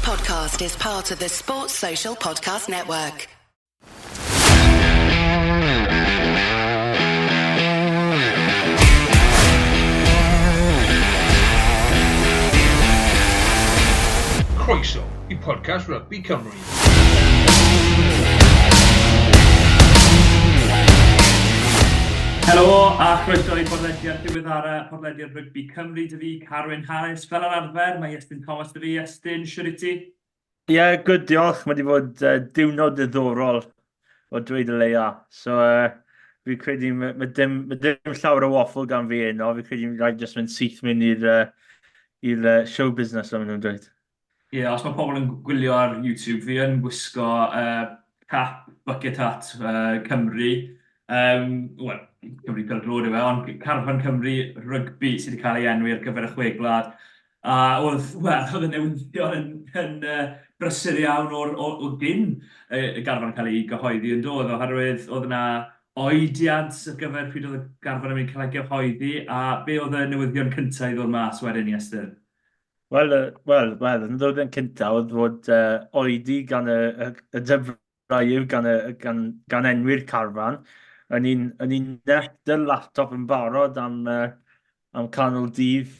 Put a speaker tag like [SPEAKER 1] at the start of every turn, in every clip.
[SPEAKER 1] podcast is part of the Sports Social Podcast Network.
[SPEAKER 2] Croeso i podcast Rugby Cymru.
[SPEAKER 3] Helo a chroeso i podlediad diweddara podlediad Rygbi Cymru. Dy fi, Carwyn Harris. Fel yr arfer, mae Iestyn Thomas dy fi. Iestyn, siwr i ti?
[SPEAKER 4] Ie, yeah, good, diolch. Mae wedi bod diwrnod diddorol o dweud y leia. So, fi credu, mae ma dim, ma dim llawer o waffle gan fi heno. Fi credu rhaid jyst mynd syth mynd i'r i'r show business, fel maen nhw'n dweud.
[SPEAKER 3] Ie, yeah, os mae pobl yn gwylio ar YouTube, fi yn gwisgo cap bucket hat Cymru. Wel, Cymru pêl-droed yw e, ond carfan Cymru rygbi sydd wedi cael ei enwi ar gyfer y chwe gwlad. A oedd, wel, oedd y newyddion yn, yn brysur iawn o'r, o, o gyn y garfan cael ei gyhoeddi yn dod, oherwydd oedd yna oediad ar gyfer pryd oedd y garfan yn mynd cael ei gyhoeddi, a be oedd y newyddion cyntaf i ddod mas wedyn, Iestyn?
[SPEAKER 4] Wel, wel, wel, yn ddod yn cyntaf oedd fod oedi gan y, y, y dyfrau gan, y, gan, gan enwi'r carfan. O'n i'n o'n i'n net y laptop yn barod am, am canol dydd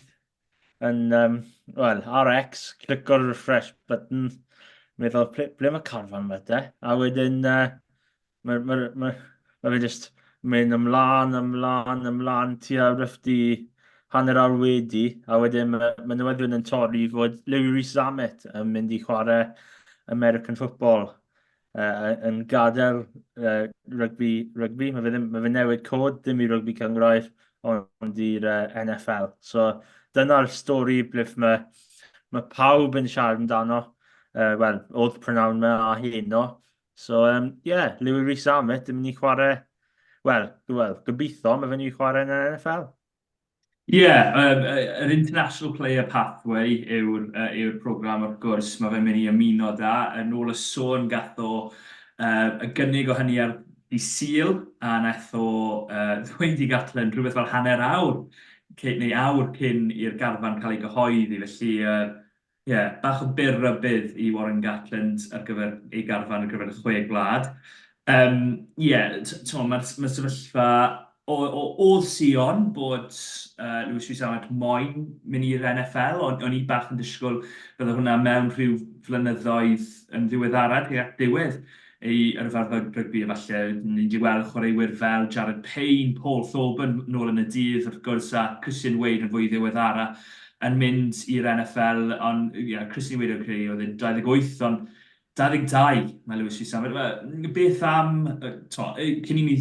[SPEAKER 4] yn, um, wel, ar X, clico'r refresh button, meddwl, ble, ble mae carfan yma te? A wedyn, Mae, mae, mae, mae fe jyst mynd ymlaen, ymlaen, ymlaen tua roughly hanner awr wedi, a wedyn mae, mae newyddion yn torri fod Louis Rees-Zammit yn mynd i chwarae American football yn gadael rygbi, rygbi. Mae fe, ddim, mae fe newid cod, ddim i rygbi cynghrair, ond i'r NFL. So dyna'r stori ble mae, mae pawb yn siarad amdano. Wel, oedd prynawn yma a heno. So, um, yeah, Louis Rees-Zammit yn mynd i chwarae, wel, well, gobeithio, mae fe'n mynd i chwarae yn y NFL.
[SPEAKER 3] Ie, yeah, um, yr International Player Pathway yw'r uh, yw program wrth gwrs, mae fe'n mynd i ymuno da. Yn ôl y sôn gath o uh, y gynnig o hynny ar di Sul, a nath o uh, ddweud i Gatland rhywbeth fel hanner awr, neu awr cyn i'r garfan cael ei gyhoeddi, felly uh, Ie, bach o byr rybudd i Warren Gatland ar gyfer ei garfan ar gyfer y chwe gwlad. Yym, ie, timod, mae'r ma sefyllfa... O, o, oedd Sion bod Lewis Rees-Zammit moyn mynd i'r NFL, ond o'n i bach yn disgwyl bydde hwnna mewn rhyw flynyddoedd yn ddiweddarach tuag at diwedd ei yrfa rygbi efallai. Ni wedi weld chwaraewyr fel Jared Payne, Paul Thorburn nôl yn y dydd wrth gwrs a Christian Wade yn fwy ddiweddara yn mynd i'r NFL, ond ie, Christian Wade o'n credu oedd e'n 28, ond 22 mae Lewis Rees-Zammit. Beth am, to, cyn i ni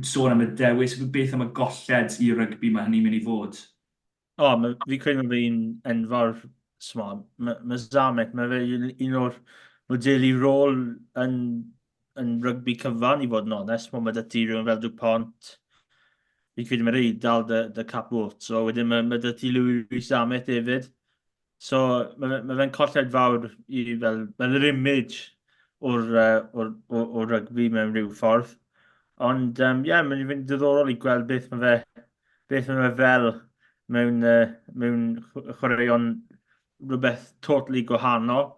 [SPEAKER 3] sôn am y dewis, beth am y golled i rygbi mae hynny'n mynd i fod?
[SPEAKER 4] O, ma, fi credu mae fe'n enfawr, smo, mae ma Zammit, mae fe un o'r modelu rôl yn, yn rygbi cyfan, i fod yn onest. Mae ma 'da ti rhywun fel Dupont, fi credu mae'r Eidal dy, dy Caput, so wedyn mae, ma 'da ti Louis Rees-Zammit hefyd. So mae ma fe'n colled fawr i fel, fel yr image o'r, uh, o'r, or, or rygbi mewn rhyw ffordd. Ond ie, um, yeah, mae'n fynd diddorol i gweld beth mae fe, beth mae fe fel mewn, uh, mewn chwaraeon rhywbeth totally gwahanol.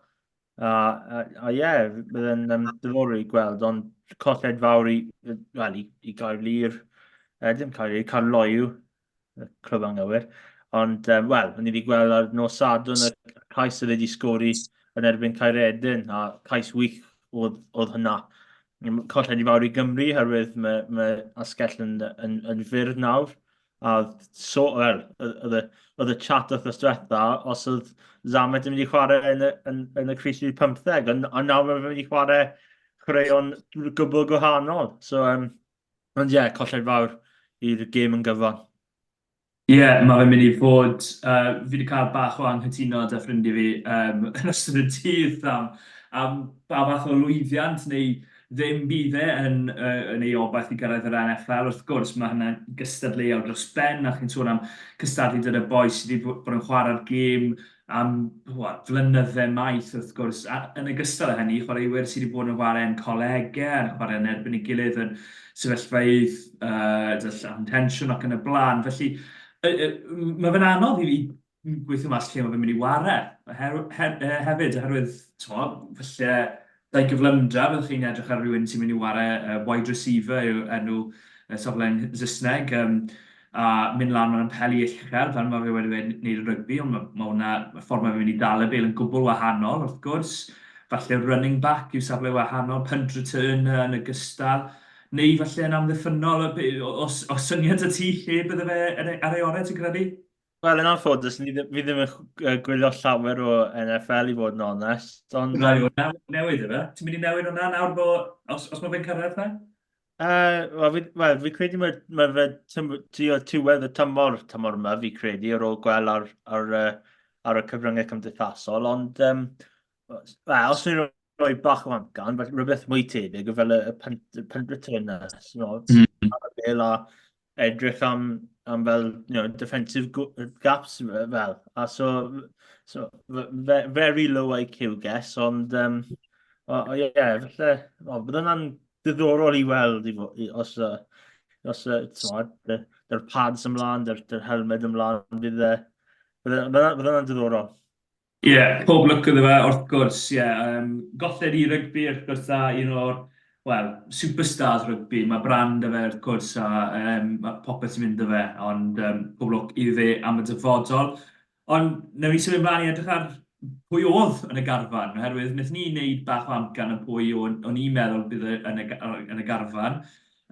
[SPEAKER 4] A, a, a ie, yeah, bydd yn um, diddorol i gweld, ond colled fawr i, well, i, i Gaerlŷr, dim Caerlŷr, Caerloyw, y clwb anghywir. Ond, um, wel, ni wedi gweld ar nos Sadwrn y cais oedd wedi sgori yn erbyn Caeredin, a cais wych oedd, oedd hynna. Colled i fawr i Gymru, herwydd mae, mae asgell yn, yn, yn fyr nawr. A so, wel, oedd y, oedd y chat wythnos diwetha, os oedd Zamet yn mynd i chwarae yn y, yn, yn y crys 15, ond a nawr mae'n mynd i chwarae chwaraeon gwbl gwahanol. So, um, Ond ie, colled fawr i'r gêm yn gyfan.
[SPEAKER 3] Ie, mae fe'n mynd i fod... Yy, fi 'di cael bach o anghytuno 'da ffrindiau fi yym yn ystod y dydd am am ba fath o lwyddiant neu ddim bydd e yn yy yn ei obaith i gyrraedd yr NFL. Wrth gwrs, mae hynna'n gystadleuol dros ben, a chi'n sôn am cystadlu gyda bois sydd 'di bod yn chwarae'r gêm am what, flynydde maith wrth gwrs, a yn ogystal â hynny, chwaraewyr sydd wedi bod yn chwarae yn colegau, yn chwarae yn erbyn ei gilydd yn sefyllfaoedd uh, llawn tensiwn ac yn y blaen. Felly, uh, uh, mae fe'n anodd i fi gweithio mas lle mae fe'n mynd i ware. her, her, hefyd, oherwydd, t'mo, falle 'da'i gyflymdra, byddwch chi'n edrych ar rywun sy'n mynd i ware uh, wide receiver yw enw y safle yn Saesneg, um, a mynd lan mewn peli uchel, fel mae fe wedi wneud yn rygbi, ond mae, mae hwnna, y ffordd mae fe'n mynd i dal y bel yn gwbl wahanol, wrth gwrs. Falle running back yw safle wahanol, punt returner yn ogystal, neu falle yn amddiffynnol, os, os syniad y ti lle bydde fe ar ei orau, ti'n credu?
[SPEAKER 4] Wel, yn anffodus, ni ddim, fi ddim yn gwylio llawer o NFL i fod yn onest, ond...
[SPEAKER 3] Rhaid hwnna newid, efe? Ti'n mynd i newid hwnna nawr bo, os, os mae fe'n cyrraedd na?
[SPEAKER 4] Wel, fi, well, fi credu mae, mae fe tua tuedd y tymor, tymor yma, fi credu, ar ôl gweld ar, ar, ar y cyfryngau cymdeithasol, ond um, well, os ni'n rhoi bach o amcan, fel rhywbeth mwy tebyg, fel y, y punt, y punt returner, you know, ar y bel a edrych am, am fel, you know, defensive gaps fel. A so, so very low IQ guess, ond um, o, o, yeah, falle, o, bydd hwnna'n diddorol i weld i, i, os, uh, os uh, t'mod, dy'r pads ymlaen, dy'r, dy'r helmed ymlaen, bydd, bydd, bydd hwnna'n diddorol.
[SPEAKER 3] Ie, yeah, pob lwc iddo fe, wrth gwrs, ie. Yeah. Um, golled i rygbi, wrth gwrs, a un o'r, wel, superstars rygbi. Mae brand 'da fe, wrth gwrs, a um, mae popeth sy'n mynd 'da fe, ond um, pob lwc iddo fe am y dyfodol. Ond newn ni symud ymlaen i edrych ar pwy oedd yn y garfan, oherwydd wnaethon ni wneud bach o amcan am pwy o'n i'n meddwl bydd yn y, yn y garfan.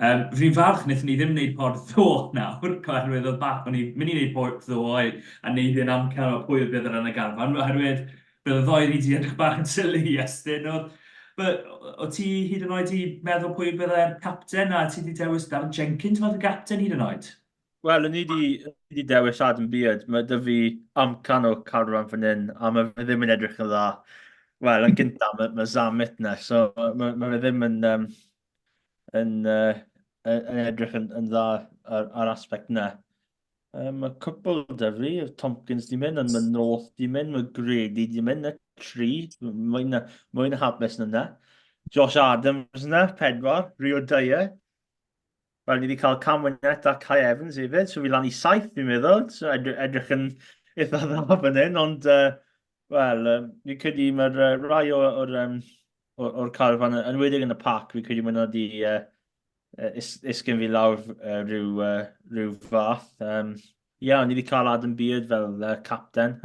[SPEAKER 3] Um, fi'n falch wnaethon ni ddim wneud pod ddo nawr, oherwydd oedd bach, o'n i'n mynd i wneud pod ddo a, a wneud un amcan o pwy oedd bydd yn y garfan, oherwydd bydd y ddoi ni wedi edrych bach yn silly, Iestyn. Oedd, o ti hyd yn oed i meddwl pwy byddai'r capten a ti wedi dewis Darren Jenkins fel y capten hyd yn oed?
[SPEAKER 4] Wel, o'n i wedi dewis Adam Beard. Mae 'da fi amcan o carfan fan hyn, a mae fe ddim yn edrych yn dda. Wel, yn gyntaf, mae, mae Zammit na, so mae, mae fe ddim yn, um, yn, uh, yn edrych yn, yn dda ar, ar aspect na. Um, mae cwpl da fi, Tompkins di mynd, ond mae North di mynd, mae Grady di mynd, na tri, mwy na, mwy na hapus na na. Josh Adams na, pedwar, Rio Dyer. Wel, ni wedi cael Cam Winnett a Kai Evans hefyd, so fi lan i saith fi'n meddwl, so edrych, edrych yn eitha dda fan hyn, ond uh, wel, um, fi'n credu mae'r uh, rai o'r, or, um, or, or carfan, yn enwedig yn y pac, fi'n credu mae nhw wedi uh, is, isgyn fi lawr uh, rhyw, uh, rhyw fath. Um, Ie, yeah, ni wedi cael Adam Beard fel uh, capten,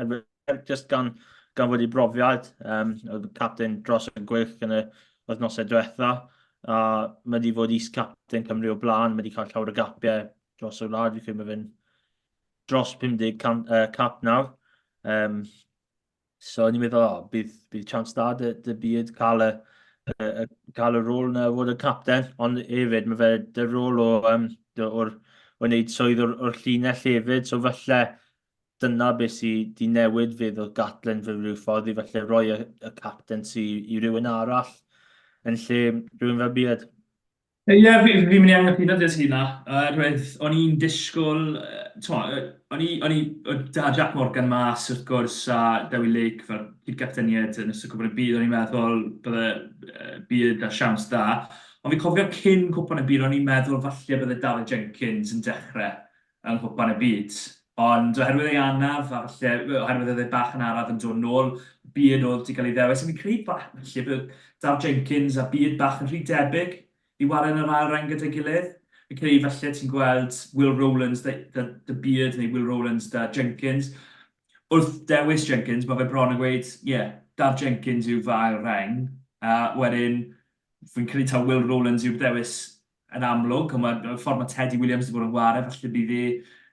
[SPEAKER 4] just gan, gan fod ei brofiad, um, oedd y capten dros y gweilch yn y wythnosau diwetha, a mae wedi fod is-capten Cymru o blaen, mae wedi cael llawer o gapiau dros y wlad, fi credu mae fe'n dros 50 can, uh, cap nawr. Um, So o'n i'n meddwl, oh, bydd, bydd chance da dy, dy byd cael y, y, y, cael y rôl na fod y capten, ond hefyd mae fe dy rôl o, um, dy, o'r, o wneud swydd o'r, or llinell hefyd, so falle dyna beth sydd di newid fydd o Gatlin fe rhyw ffordd i falle rhoi y, y captaincy i rywun arall yn lle rhywun fel Beard.
[SPEAKER 3] Ie, yeah, fi'n fi mynd i anghytuno gyda ti 'na, oherwydd o'n i'n disgwyl, t'mo', o'n i, o'n i, da Jack Morgan mas wrth gwrs a Dewi Lake fel cyd-gapteniaid yn ystod Cwpan y Byd, o'n i'n meddwl bydde Beard â siawns dda. Ond fi'n cofio cyn Cwpan y Byd, o'n i'n meddwl falle bydde Dafydd Jenkins yn dechrau yng Nghwpan y Byd. Ond oherwydd ei anaf, a falle oherwydd oedd e bach yn araf yn dod nôl, Beard oedd 'di cael ei ddewis. A fi'n credu falle bod Daf Jenkins a Beard bach yn rhy debyg i ware yn yr ail reng gyda'i gilydd. Fi'n credu falle ti'n gweld Will Rowlands 'da 'da 'da Beard neu Will Rowlands 'da Jenkins. Wrth dewis Jenkins, mae fe bron yn gweud, ie, Daf Jenkins yw fy ail reng, a wedyn fi'n credu taw Will Rowlands yw'r dewis yn amlwg, ond mae, y ffordd mae Teddy Williams wedi bod yn ware, falle bydd e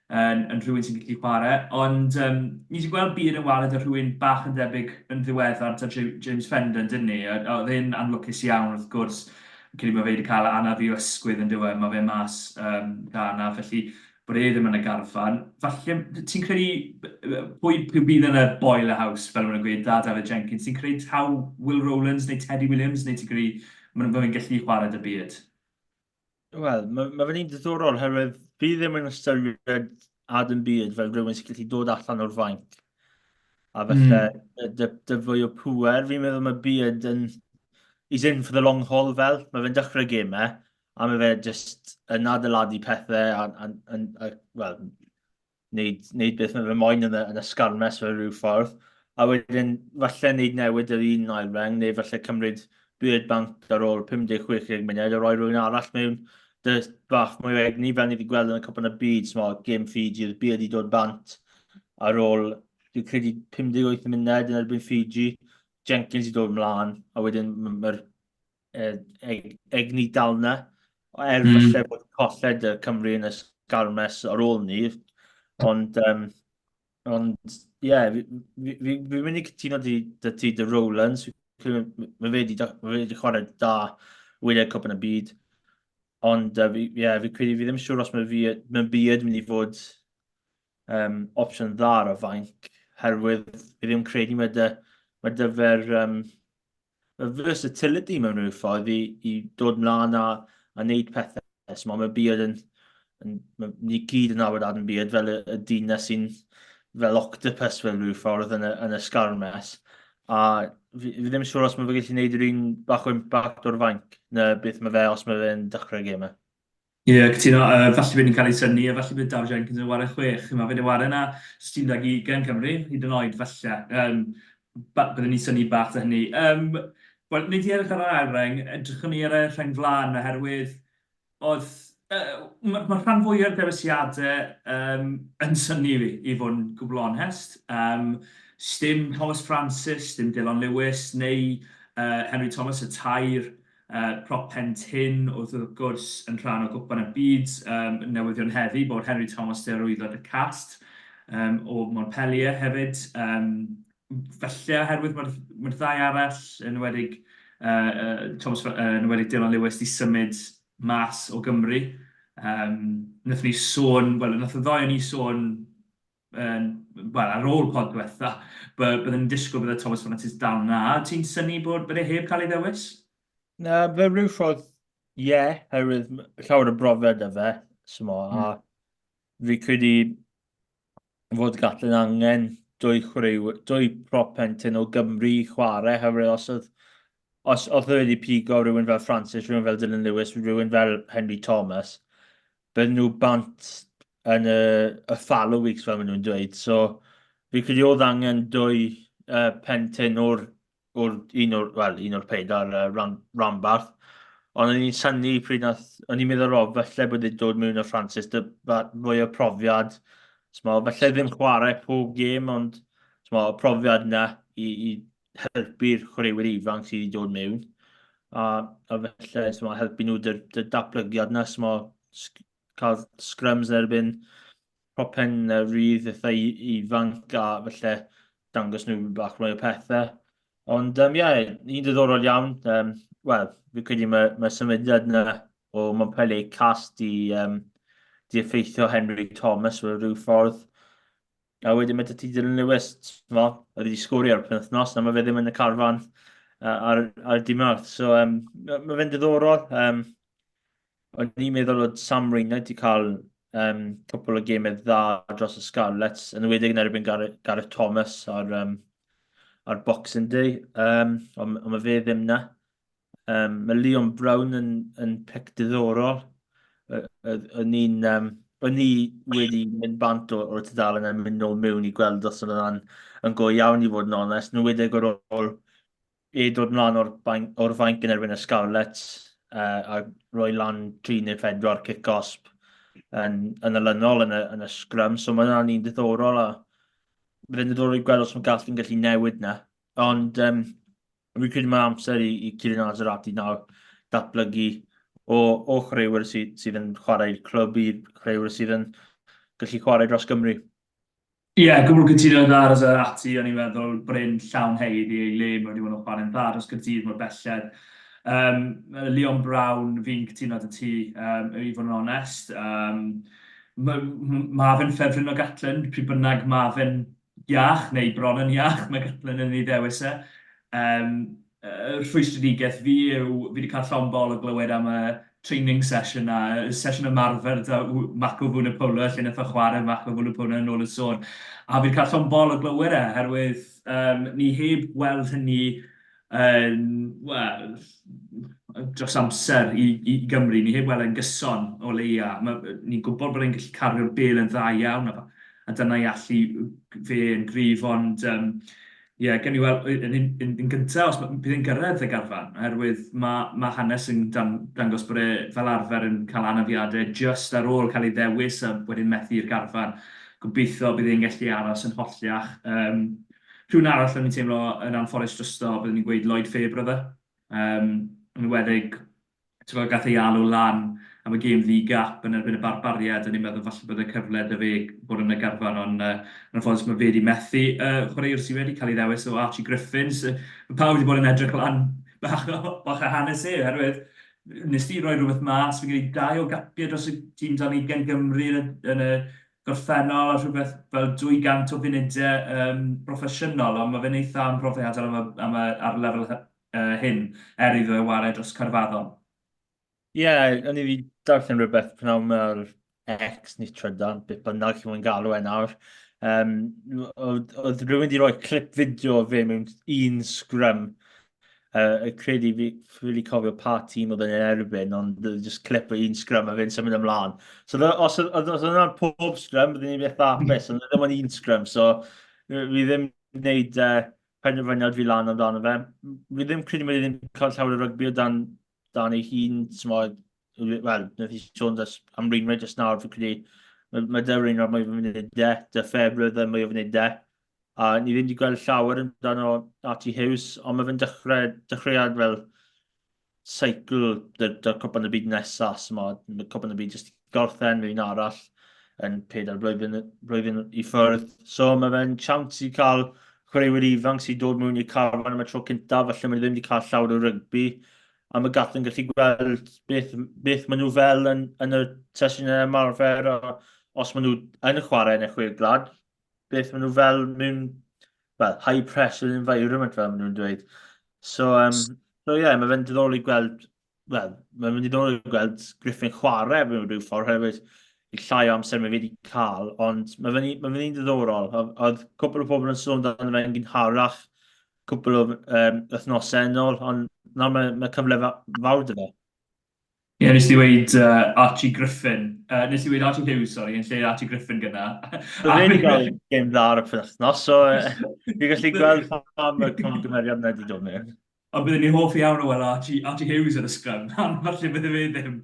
[SPEAKER 3] yn, yn rhywun sy'n gallu chwarae. Ond um, ni wedi gweld Beard yn ware 'da rhywun bach yn debyg yn ddiweddar 'da James Fender, dyn ni? Oedd e'n anlwcus iawn, wrth gwrs. Fi'n credu mae fe wedi cael anaf i'w ysgwydd yn dyw e, mae fe mas um, 'da anaf, felly bod e ddim yn y garfan. Falle, ti'n credu, pwy, pwy bydd yn y boiler house, fel maen nhw'n gweud, 'da Dafydd Jenkins, ti'n credu taw Will Rowlands neu Teddy Williams, neu ti'n credu maen nhw'n gallu chwarae 'da Beard?
[SPEAKER 4] Wel, mae, mae fe'n un diddorol, herwydd fi ddim yn ystyried Adam Beard fel rhywun sy'n gallu dod allan o'r fainc. A felly, mm. dy, dy fwy o pŵer, fi'n meddwl mae Beard yn... He's in for the long haul fel, mae fe'n dechrau gemau, a mae fe jyst yn adeiladu pethau a, a, a, a well, wneud, wneud beth mae fe moyn yn y, yn y sgarmes fel rhyw ffordd. A wedyn falle wneud newid yr un ail reng, neu falle cymryd Beard bant ar ôl 50-60 munud a rhoi rhywun arall mewn dy bach mwy o egni, fel ni wedi gweld yn y Cwpan y Byd, smo, Game Fiji, oedd Beard i dod bant ar ôl, dwi'n credu, 58 munud yn erbyn Fiji, Jenkins i dod mlaen, a wedyn mae'r egni dal na. Er falle bod colled y Cymru yn y sgarmes ar ôl ni, ond um, ond ie, yeah, fi, fi, fi, fi mynd i cytuno di, dy ti dy Rowlands. Mae fe wedi, ma fe wedi chwarae da wyliau Cwpan y Byd. Ond uh, fi, yeah, fi credu fi ddim siŵr os mae fi, mae Beard mynd i fod um, opsiwn dda ar y fainc, herwydd fi ddim credu mae dy, mae dy fe'r um, y versatility mewn rhyw ffordd i, i dod mlaen a, a wneud pethau. So, mae Beard yn, yn, mae, ni gyd yn nabod Adam Beard fel y, y dyn na sy'n fel octopus fel rhyw ffordd yn y, yn y sgarmes. A fi, fi ddim yn siŵr os mae fe gallu gwneud yr un bach o impact o'r fainc na beth mae fe os mae fe'n dechrau gemau.
[SPEAKER 3] Ie, yeah, cytuno. Falle bydd ni'n cael ei synnu, a falle bydd Daf Jenkins yn wario chwech. Mae fe'n wario na 11 Cymru, hyd yn oed, falle. Um, byddwn ni'n synnu bach da hynny. Um, Wel, nid i edrych ar yr ail reng, edrychwn ni ar y rheng flaen, oherwydd oedd... Uh, Mae'r ma rhan fwy o'r dewisiadau um, yn synnu fi, i fod yn gwbl onest. Um, sdim Thomas Francis, dim Dylan Lewis, neu uh, Henry Thomas, y tair Prop pen tynn oedd wrth gwrs yn rhan o Gwpan y Byd, um, newyddion heddi bod Henry Thomas 'di arwyddo The Cast um, o Montpellier hefyd. Um, felly oherwydd mae'r mae ddau arall, yn enwedig uh, Thomas, yn enwedig Dylan Lewis, di symud mas o Gymru. Um, nath ni sôn, wel, nath y ddau o'n ni sôn yn, wel, ar ôl pod diwetha, byddwn ni'n disgwyl bydde Thomas Francis dal na. Ti'n synnu bod bydde heb cael ei ddewis?
[SPEAKER 4] Na, fe rhyw ffordd, ie, yeah, herwydd llawer o brofiad da fe, smo, mm. a fi credu fod Gatlin angen dwy chwaraewyr, dwy prop pentyn o Gymru i chwarae, herwydd os oedd os oedd wedi pigo rhywun fel Francis, rhywun fel Dylan Lewis, rhywun fel Henry Thomas, bydden nhw bant yn y, y fallow weeks fel maen nhw'n dweud. So fi credu oedd angen dwy pentyn o'r, or, un o'r, well, un o'r pedair ran, ranbarth. Ond o'n i'n synnu pryd nath, o'n i'n meddwl o, falle bod wedi dod mewn o Francis, dy, fwy o profiad. Smo, falle ddim chwarae pob gêm, ond smo, y profiad yna i, i helpu'r chwaraewyr ifanc sydd wedi dod mewn. A, a felly, smo, helpu nhw dy'r dy datblygiad yna, smo, cael scrums yn erbyn propen rhydd eitha ifanc a felly dangos nhw bach mwy o pethau. Ond ie, um, yeah, un diddorol iawn. Um, Wel, fi credu mae, mae symudiad yna o Montpellier cast i, um, di effeithio Henry Thomas mewn rhyw ffordd. A wedyn mae 'da ti Dylan Lewis, t'mo, oedd wedi sgorio ar y penwythnos, na mae fe ddim yn y carfan ar, ar y Mawrth. So, um, mae fe'n diddorol. Um, o'n i'n meddwl oedd Sam Rayner wedi cael um, cwpl o gemau dda dros y Scarlets, yn enwedig yn erbyn Gareth, Gareth Thomas ar, um, ar Boxing Day, um, ond on mae fe ddim na. Um, mae Leon Brown yn, yn pic diddorol. O'n i'n um, o'n i wedi mynd bant o'r tudalen a mynd nôl mewn i gweld os oedd yna'n yn go iawn i fod yn onest. Nhw wedi ar ôl e dod mlaen o'r, bain, or fainc yn erbyn y Scarlets uh, a rhoi lan 3 neu 4 cic gosb yn, yn olynol yn y, yn y scrum. So mae hwnna'n un diddorol a bydd yn diddorol i gweld os mae Gallu'n gallu newid na. Ond um, Fi'n credu mae amser i, i Kieran Azarati nawr datblygu o, o chwaraewyr sydd, sydd yn chwarae i'r clwb i chwaraewyr sydd yn gallu chwarae dros Gymru.
[SPEAKER 3] Ie, yeah, gwbl cytuno dda ar Azarati, o'n i'n meddwl bod e'n llawn haeddu ei le, mae wedi bod yn chwarae'n dda dros Gaerdydd mor belled. Um, Leon Brown, fi'n cytuno dy ti, um, i fod yn onest. Um, mae ma fe'n ffefryn o Gatland, pryd bynnag mae fe'n iach, neu bron yn iach, mae Gatland yn ei ddewis e. Um, uh, rhwystredigaeth fi yw, fi wedi cael llond bol o glywed am y training session a y sesiwn ymarfer da Mako Vunipola, lle nath o chwarae Mako Vunipola yn ôl y sôn. A fi wedi cael llond bol o glywed e, oherwydd um, ni heb weld hynny yn, wel, dros amser i, i Gymru. Ni heb weld e'n gyson o leia. Ni'n gwybod bod e'n gallu cario'r bel yn dda iawn, a, a dyna i allu fe yn gryf, ond um, Ie, yeah, gen i weld, yn, yn, yn, yn gyntaf, os bydd e'n gyrraedd y garfan, oherwydd mae, mae hanes yn dan, dangos bod e fel arfer yn cael anafiadau just ar ôl cael ei ddewis a wedyn methu i'r garfan. Gobeithio bydd e'n gallu aros yn holliach. Um, rhywun arall o'n i'n teimlo yn anffodus drosto, byddwn i'n gweud Lloyd Fairbrother. Um, yn enwedig Ti'n gath ei alw lan am y gêm ddi-gap yn erbyn y Barbariaid, o'n i'n meddwl falle bod y cyfle 'da fe bod yn y garfan, ond uh, yn anffodus mae fe wedi methu. Uh, chwaraewr sydd wedi cael ei ddewis o Archie Griffins, uh, mae pawb wedi bod yn edrych lan bach o, bach o hanes e, oherwydd nes di roi rhywbeth mas, fi'n gwneud dau o gapiau dros y tîm dan ugain Gymru yn y, yn y gorffennol a rhywbeth fel 200 o funudau um, broffesiynol, ond mae fe'n eitha amhrofiadol am y, am y, ar lefel hyn, er iddo e ware dros Caerfaddon.
[SPEAKER 4] Ie, yeah, o'n i wedi darllen rhywbeth pnawn yma ar X neu Trydan, beth bynnag chi'n mwyn galw e nawr. Um, oedd rhywun wedi rhoi clip fideo o fe mewn un scrum. Uh, credu fi ffili cofio pa tîm oedd yn erbyn, ond just clip o un scrum a fe'n symud ymlaen. So os oedd yna'n pob scrum, byddwn ni'n beth hapus, ond ddim ond un scrum, so fi ddim wneud uh, penderfyniad fi lan amdano fe. Fi ddim credu mae ddim cael llawer o rygbi o dan, dan ei hun, t'mod, wel, wnaeth i sôn dros am Reinwright jyst nawr, fi'n credu, mae, mae dy Reinwright mwy o funudau, dy Fairbrother mwy o funudau, a ni ddim wedi gweld llawer amdano Archie Hughes, ond mae fe'n dechrau, dechreuad fel seicl dy'r Cwpan y Byd nesaf, so mae Cwpan y Byd jyst gorffen, mae un arall yn pedair blwyddyn, blwyddyn i ffwrdd. So mae fe'n siawns i cael chwaraewyr ifanc sy'n dod mewn i'r carfan am y tro cyntaf, falle maen nhw ddim wedi cael llawer o rygbi, a mae Gatland yn gallu gweld beth, beth maen nhw fel yn, yn y sesiynau ymarfer, a os maen nhw yn chwarae yn y chwe gwlad, beth maen nhw fel mewn, well, high pressure environment fel maen nhw'n dweud. So, um, so yeah, mae fe'n diddorol i gweld, well, mae'n mynd i diddorol i gweld Griffin chwarae mewn rhyw ffordd hefyd i llai o amser mae fe wedi cael, ond mae fe'n ma fe diddorol. Oedd cwpl o pobl yn sôn amdano fe'n gynharach, cwpl o um, wythnosau yn ôl, ond nawr mae, mae cyfle fawr 'da fe.
[SPEAKER 3] Ie, yeah, nes i weud uh, Archie Griffin. Uh, nes i weud Archie Hughes, sorry, yn lle Archie Griffin gyna.
[SPEAKER 4] Fe wedi cael gêm dda ar y penwythnos, so fi'n gallu gweld pam y camgymeriad yna wedi dod mewn.
[SPEAKER 3] Ond byddwn ni'n hoff iawn o weld Archie, Archie Hughes yn y sgrym, ond falle bydde fe ddim.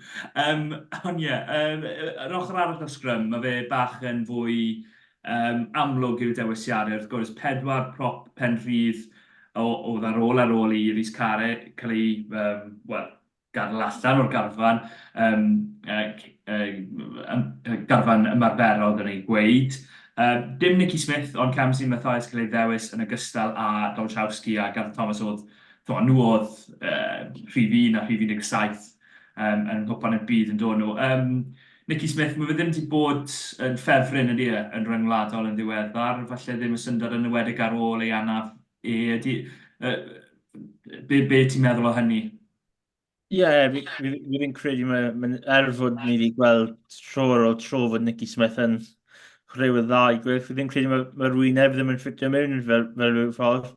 [SPEAKER 3] Um, ond ie, yeah, um, yr ochr arall o'r sgrym, mae fe bach yn fwy um, amlwg i'w dewisiadau. Wrth gwrs, pedwar prop pen rhydd oedd ar ôl ar ôl i Rhys Carre cael ei, um, well, gadael allan o'r garfan, um, uh, garfan ymarferol yn ei gweud. Uh, dim Nicky Smith, ond Kamsi Mathias cael ei ddewis yn ogystal â Domachowski a Gareth Thomas oedd, tho, nhw oedd uh, rhif 1 a rhif 17 um, yn nghwpan y byd yn dod nhw. Um, Nicky Smith, mae fe ddim wedi bod yn ffefryn ydy e, yn ryngwladol yn ddiweddar, falle ddim y syndod yn enwedig ar ôl ei anaf e. Ydy, uh, be, be ti'n meddwl o hynny?
[SPEAKER 4] Ie, yeah, fi, fi, fi fi'n credu, mae, mae, er fod ni wedi gweld tro ar ôl tro fod Nicky Smith yn chwaraewyr dda i gwych, fi ddim credu mae'r mae wyneb ddim yn ffitio mewn fel, fel rhyw ffordd.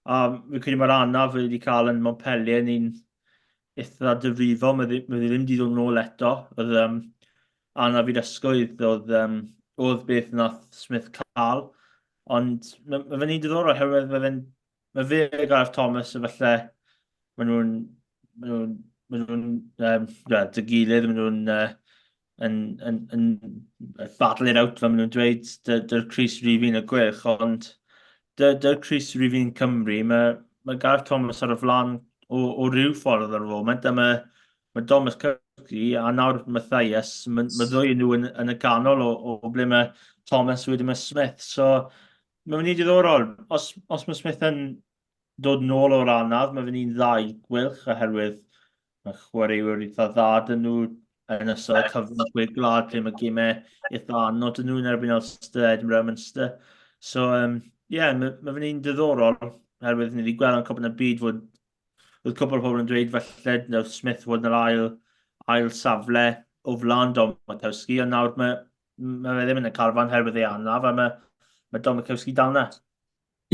[SPEAKER 4] A fi'n credu mae'r anaf wedi cael yn Montpellier yn un eitha difrifol, mae, mae ddim wedi dod nôl eto. Oedd um, anaf i'r ysgwydd oedd, um, oedd beth nath Smith cael. Ond mae, mae fe'n un diddorol oherwydd mae fe'n Mae fe a Gareth Thomas efallai, maen nhw'n, maen nhw'n, maen nhw'n, um, well, dy gilydd, maen nhw'n uh, yn, yn, yn battle it out, fel maen nhw'n dweud, dy'r Cris Rifin y gwych, ond dy'r Cris Rifin Cymru, mae, mae Gareth Thomas ar y flan o, o ryw ffordd ar y foment, a mae, mae Thomas Cyrci a nawr Mathias, mae, mae ddwy nhw yn, yn y canol o, o ble mae Thomas wedyn mae Smith, so Mae'n mynd i diddorol. Os, os mae Smith yn dod nôl o'r anaf, mae fe'n un dda i Gweilch oherwydd mae chwaraewyr eitha dda dyn nhw yn ystod y cyfnod chwe gwlad lle mae gemau eitha anodd dyn nhw yn erbyn Ulster, Edinburgh, Munster. So, um, yeah, mae, mae fe'n un diddorol oherwydd ni wedi gweld yn Cwpan y Byd fod oedd cwpl o pobl yn dweud falle nath Smith fod yn yr ail, ail safle o flaen Dom Makowski, ond nawr mae, mae fe ddim yn y carfan herwydd ei anaf, a mae, mae Dom Makowski dal 'na.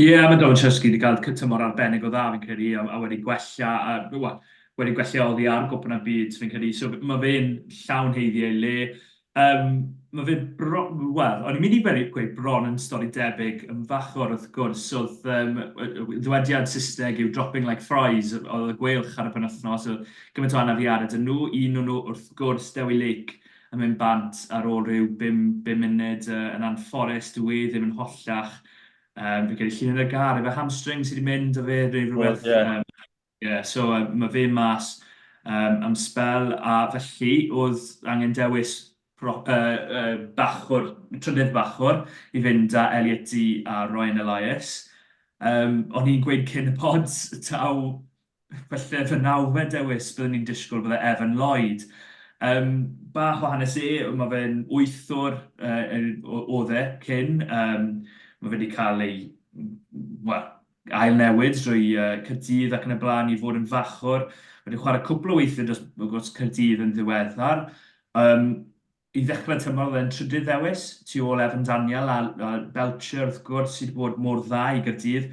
[SPEAKER 3] Ie, yeah, mae Domachowski wedi cael tymor arbennig o dda, fi'n credu, a, a wedi gwella, a, well, wedi gwella oddi ar Gwpan y Byd, fi'n credu. So mae fe'n llawn haeddu ei le. Um, mae fe bro... Wel, o'n i'n mynd i gweud, gweud bron yn stori debyg yn fachor wrth gwrs. Oedd um, ddywediad Saesneg yw dropping like fries, oedd y gweilch ar y penwythnos, oedd gymaint o anafiadau dyn nhw. Un o'n nhw wrth gwrs, Dewi Lake, yn mynd bant ar ôl rhyw 5 munud uh, yn anffodus, dwi e ddim yn hollach. Um, fi'n credu llun yn y gar, efo hamstring sydd wedi mynd o fe, neu rhywbeth. Well, yeah. Um, yeah, so um, mae fe mas um, am spel, a felly oedd angen dewis pro, uh, uh, bachwr, trydydd bachwr, i fynd â Elliot Dee a Ryan Elias. Um, o'n i'n gweud cyn y pod, taw Falle fy nawfed dewis byddwn i'n disgwyl bydde Evan Lloyd. Um, bach o hanes e, mae fe'n wythwr uh, oedd e cyn. Um, mae fe wedi cael ei well, ail newid drwy uh, Caerdydd ac yn y blaen i fod yn fachwr. Mae wedi chwarae cwpl o weithiau dros, dros Caerdydd yn ddiweddar. Um, I ddechrau tymor oedd e'n trydydd ddewis, tu ôl Evan Daniel a, a Belcher wrth gwrs sydd wedi bod mor dda i Gaerdydd.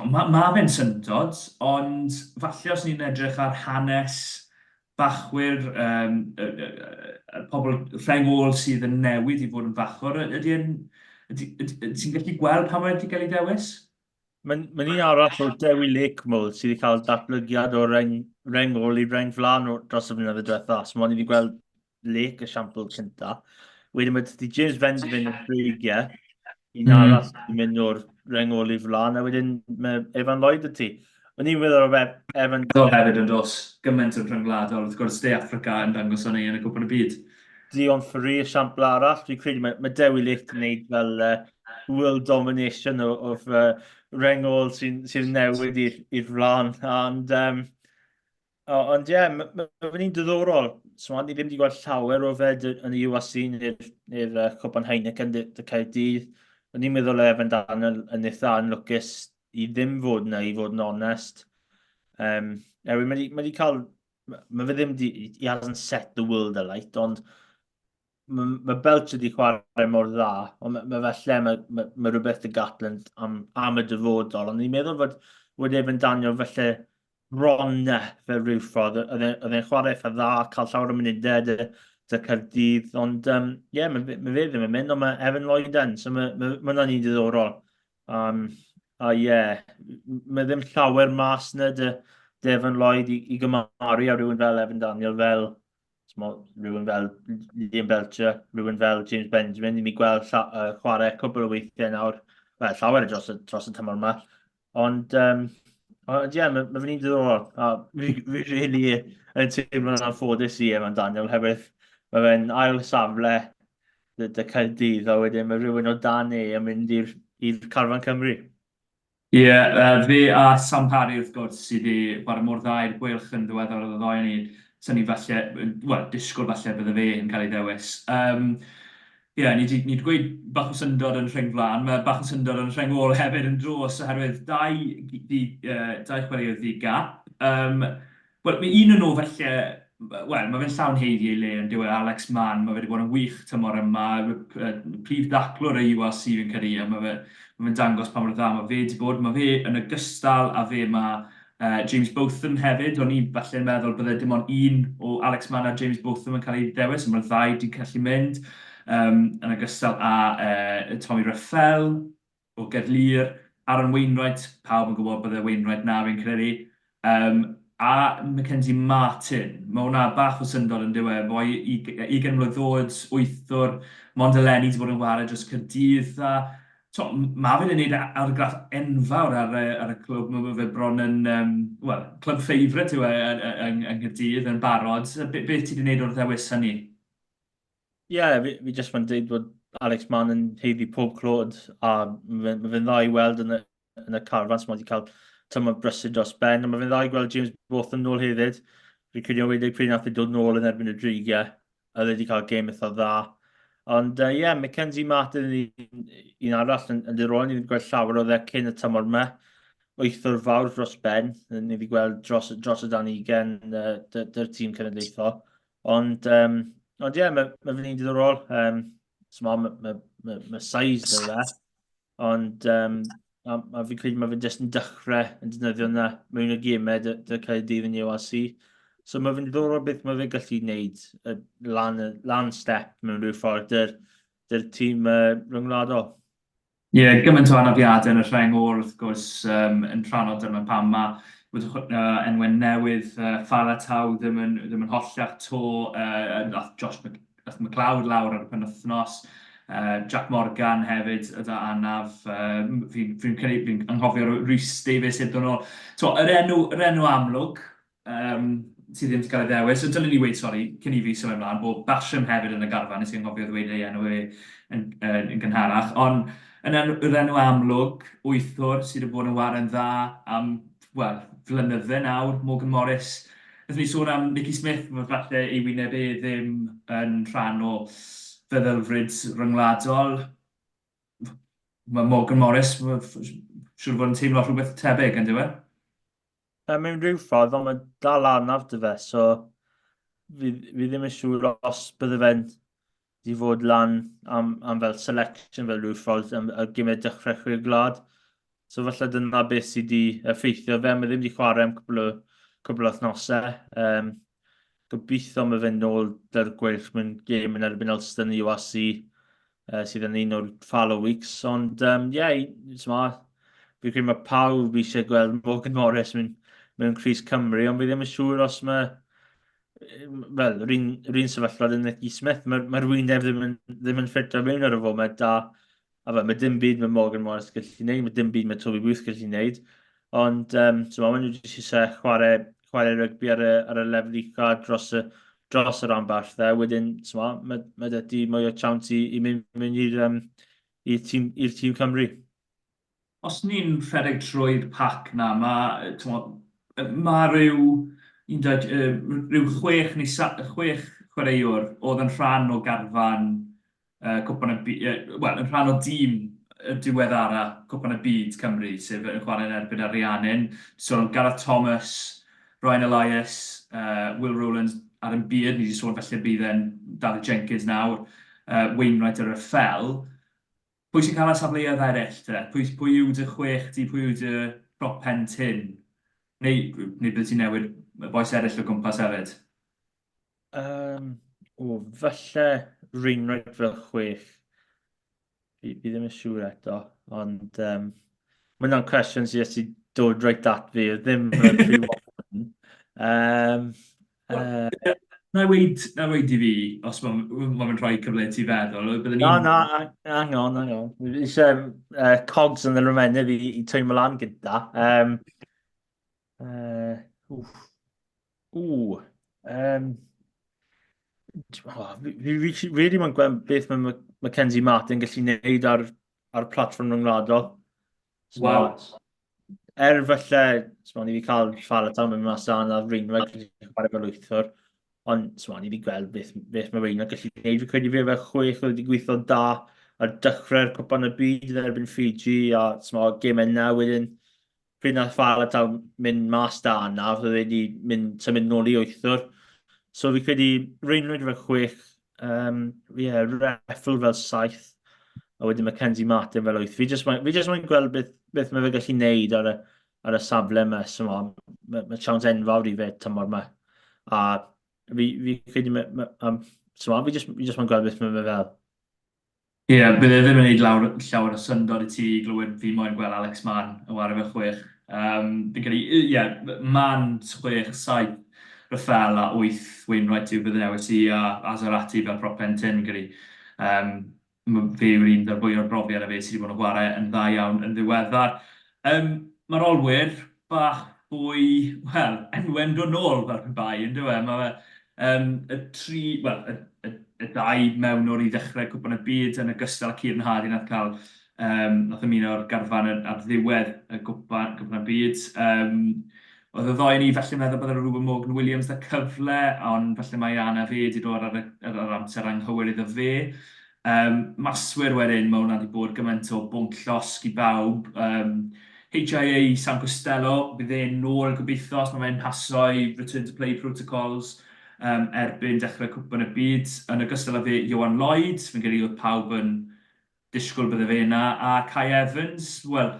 [SPEAKER 3] Mae ma fe'n syndod, ond falle os ni'n edrych ar hanes bachwyr, um, y, y, y, pobl rheng ôl sydd yn newid i fod yn fachwr, ydy yn, ydy, ydy, ydy, ti'n gallu gweld pam mae wedi cael ei ddewis?
[SPEAKER 4] Mae'n ma un arall o'r Dewi Lake Mold sydd wedi cael datblygiad o reng, reng ôl i reng flan dros y flynyddoedd diwetha. So mae'n wedi gweld Lake esiampl cynta. Wedyn mae ti James Benjamin o'r Dreigiau, un arall sy'n mynd o'r reng ôl i flan, a wedyn mae Evan Lloyd y ti. O'n i'n meddwl o Evan...
[SPEAKER 3] Do hefyd yn dos, gymaint o'r rhyngwladol, wrth gwrs De Affrica yn dangos hynny yn y Cwpan y Byd.
[SPEAKER 4] Dion Ferry, esiampl arall, dwi'n credu mae, mae Dewi Lake yn gwneud fel uh, world domination o, of uh, reng ôl sy'n sy newid i'r flan. And, um, ond ie, yeah, mae ma, ma fe'n un diddorol. So, ni ddim wedi gweld llawer o fe yn y URC neu'r neu uh, Cwpan Heineken dy, dy Caerdydd. O'n i'n meddwl Evan Daniel yn eitha anlwcus i ddim fod yna, i fod yn onest. Um, mae wedi cael mae fe ddim di, he hasn't set the world alight, ond mae, mae Belch wedi chwarae mor dda, ond mae, mae falle mae, mae, mae rhywbeth y Gatland am, am y dyfodol, ond ni'n meddwl fod, fod Evan Daniel falle bron na fel rhyw ffordd, oedd e'n chwarae eitha dda, cael llawer o munudau dy, dy Caerdydd, ond ie, um, yeah, mae, mae fe ddim yn mynd, ond mae Evan Lloyd yn, so mae, mae, mae hwnna'n un diddorol. Um, a ie, yeah, mae ddim llawer mas na dy, dy Evan Lloyd i, i gymaru a rhywun fel Evan Daniel, fel smo, rhywun fel Liam Belcher, rhywun fel James Benjamin, ni'n gweld lla, uh, chwarae cwbl o weithiau nawr, wel, llawer dros y, dros y tymor yma. Ond, um, ond ie, yeah, mae ma fe'n un diddorol. A fi, fi really yn teimlo'n anffodus i Evan Daniel, hefyd mae fe'n ail safle dy, dy Caerdydd, a wedyn mae rhywun o dan e yn mynd i'r carfan Cymru.
[SPEAKER 3] Ie, yeah, uh, fe a Sam Parry wrth gwrs sydd wedi chwarae mor dda i'r Gweilch yn ddiweddar oedd y ddoi ni. Sy'n ni falle, wel, disgwyl falle bydde fe yn cael ei ddewis. Um, Ie, yeah, ni wedi ni gweud bach o syndod yn rheng flaen, mae bach o syndod yn rheng ôl hefyd yn dros oherwydd dau, di, uh, dau chwaraewr ddi gap. Um, Wel, mae un o nhw falle, wel, mae fe'n llawn haeddu ei le yn dyw e, Alex Mann, mae fe wedi bod yn wych tymor yma, prif daclwr y URC fi'n credu, a mae fe, mae fe'n dangos pa mor dda mae fe wedi bod. Mae fe yn ogystal â fe mae uh, James Botham hefyd, o'n i falle'n meddwl bydde dim ond un o Alex Mann a James Botham yn cael ei ddewis, ond mae'r ddau wedi gallu mynd, um, yn ogystal â uh, Tommy Ruffell, o Gaerlŷr, Aaron Wainwright, pawb yn gwybod bydde Wainwright 'na fi'n credu, yym a Mackenzie Martin. Mae hwnna bach o syndod yn dyw e, boi 20 mlwydd oed, wythwr, mond eleni 'di bod yn ware dros Caerdydd a t'o' ma' fe 'di neud argraff enfawr ar y ar y clwb, ma' fe bron yn yym wel club favourite yw e yn yng yng Nghaerdydd yn barod. Be beth ti 'di neud o'r ddewis hynny?
[SPEAKER 4] Ie, yeah, fi, fi jyst mae'n dweud bod Alex Mann yn haeddu pob clod a mae fe'n ma fe dda i weld yn y, yn y carfan sy'n wedi cael tymor brysur dros ben, ond mae fe'n dda i gweld James Botham nôl hefyd. Fi'n credu o'n wedi pryd nath e dod nôl yn erbyn y Dreigiau, a oedd wedi cael gêm eitha dda. Ond ie, uh, yeah, Mackenzie Martin yn un, un arall yn, yn diddorol, ni wedi gweld llawer o dde cyn y tymor yma. Wythwr fawr dros ben, ni wedi gweld dros, dros y dan ugen uh, dy'r tîm cenedlaethol. Ond, um, ond ie, yeah, mae ma fe'n un diddorol. Um, so mae ma, ma, ma size da fe. Ond um, a, a fi'n credu mae fe jyst yn dechrau yn defnyddio yna mewn y gemau dy, dy Caerdydd yn URC. So mae fe'n diddorol beth mae fe'n gallu gwneud lan, lan step mewn rhyw ffordd dy'r, dy'r tîm uh, rhyngwladol.
[SPEAKER 3] Ie, yeah, gymaint o anafiadau yn y rheng ôl wrth gwrs um, yn rhan o dyma pam mae wedi uh, enwau newydd uh, Faletau ddim yn, ddim yn holliach to, uh, nath Josh Mc, nath McLeod lawr ar y penwythnos, uh, Jack Morgan hefyd yda anaf, uh, fi'n fi fi, fi anghofio Rhys Davies hyd yn ôl. So, yr enw, yr enw amlwg, um, sydd ddim wedi cael ei ddewis. So, dylen ni weud, sori, cyn i fi symud ymlaen, bod Basham hefyd yn y garfan, nes i anghofio ddweud ei enw e yn, yn, yn gynharach. Ond yn enw, yr enw amlwg, wythwr sydd wedi bod yn waren dda am, wel, flynydde nawr, Morgan Morris. Wnaethon ni sôn am Nicky Smith, mae falle ei wyneb e ddim yn rhan o feddylfryd ryngwladol. Mae Morgan Morris, siŵr fod yn teimlo rhywbeth tebyg, yn dyw e?
[SPEAKER 4] Mewn rhyw ffordd, ond mae dal anaf dy fe, so fi, fi ddim yn siŵr os bydde fe'n di fod lan am, am fel selection fel rhyw ffordd am, ar gymryd dechrau chwe gwlad. So falle dyna beth sydd wedi effeithio fe, mae ddim wedi chwarae am cwbl o, cwbl o wythnosau. Um, gobeithio mae fe'n nôl dy'r gweilch mewn gêm yn erbyn Ulster yn y URC, uh, sydd yn un o'r fallow weeks. Ond, um, ie, yeah, fi credu mae pawb eisiau gweld Morgan Morris mewn, mewn Cris Cymru, ond fi ddim yn siŵr os mae fel, yr un, yr un sefyllfa yn Nicky Smith, mae'r mae wyneb ddim yn, ddim yn ffitio mewn ar y foment, a A fel, mae dim byd mae Morgan Morris gallu gwneud, mae dim byd mae Toby Booth gallu gwneud. Ond, um, so maen nhw jyst eisiau chwarae, chwarae rygbi ar y, ar y lefel ucha dros y, dros y rhanbarth dde. Wedyn, so ma, mae, mae dy ti mwy o chance i, i mynd, mynd i'r um, i'r tîm, i'r tîm Cymru.
[SPEAKER 3] Os ni'n rhedeg trwy'r pac 'na, ma' t'mod, ma' ryw un dau yy ryw chwech neu sa- chwech chwaraewr oedd yn rhan o garfan yy Cwpan y By- yy wel, yn rhan o dîm y diweddara Cwpan y Byd Cymru, sef yn chwarae yn erbyn Ariannin. Sôn am Gareth Thomas, Ryan Elias, yy Will Rowlands, Aaron Beard, ni 'di sôn falle bydd e'n Dafydd Jenkins nawr, yy Wainwright a Reffell. Pwy sy'n cael y safleoedd eraill te? Pwy, pwy yw dy chwech di, pwy yw dy prop pen tynn? Neu, neu bydde ti'n newid y bois eraill o gwmpas hefyd?
[SPEAKER 4] Um, o, falle Wainwright fel chwech. Fi, fi ddim yn siŵr eto, ond um, mae hwnna'n cwestiwn sydd wedi dod reit at fi, ddim yn rhy
[SPEAKER 3] um, uh, Na i weid, na i weid i fi, os mae'n ma fe'n rhoi cyfle i ti feddwl,
[SPEAKER 4] bydden ni'n... Na, na, hang on, hang on. Eisiau uh, cogs yn yr ymennydd i, i twymo lan gyda. Um, uh, wff. Ww. Um, oh, fi, fi, fi really mae'n gweld beth mae Mackenzie Martin gallu gwneud ar, ar platfform rhyngwladol. So, Waw. Er falle, so, ni wedi cael Faletau mynd mas dan a Reinweg gallu chwarae fel wythwr, ond so, ni wedi gweld beth, beth mae Reinweg gallu gwneud. Fi'n credu fe fel chwech oedd wedi gweithio da ar dechrau'r cwpan y byd yn erbyn Fiji a so, gemau yna wedyn pryd nath Faletau mynd mas da yna, oedd wedi mynd, symud nôl i wythwr. So fi credu Reinweg fel chwech, Um, yeah, Reffel fel saith, a wedyn Mackenzie Martin fel wyth. Fi jyst fi jyst moyn gweld beth, beth mae fe gallu neud ar y, ar y safle yma. So, mae, mae siawns enfawr i fe tymor yma. A fi, fi credu, ma, ma, um, so, fi jyst, fi jyst moyn gweld beth mae fe fel.
[SPEAKER 3] Ie, yeah, bydd e ddim yn neud lawr, llawer o syndod i ti i glywed fi moyn gweld Alex Mann yn ware fel chwech. Um, fi'n credu, ie, yeah, Mann chwech, saith, Raffael a wyth Wainwright yw fy ddewis i a Azarati fel prop pen tynn, fi'n credu. Um, fe yw'r un 'da'r fwy o'r brofiad a fe sydd wedi bod yn chwarae yn dda iawn yn ddiweddar. Um, Mae'r olwyr bach fwy, wel, enwau'n dod nôl fel pe bai, yn dyw e? Mae um, y tri, wel, y, y, y dau mewnwr i ddechrau Cwpan y Byd yn ogystal â Kieran Hardy nath cael, um, nath ymuno'r garfan ar ddiwedd y Gwpan, Cwpan y Byd. Um, Oedd y ddou o ni falle'n meddwl bydde Reuben Morgan Williams 'da cyfle, ond falle mai anaf e 'di dod ar y, ar yr amser anghywir iddo fe. Um, maswyr wedyn, mae hwnna 'di bod gymaint o bwnc llosg i bawb. Um, HIA Sam Costello, bydd e'n nôl gobeithio os mae fe'n paso i return to play protocols um, erbyn dechrau Cwpan y Byd. Yn ogystal â fe, Ioan Lloyd, fi'n credu oedd pawb yn disgwyl bydde fe yna, a Kai Evans, wel,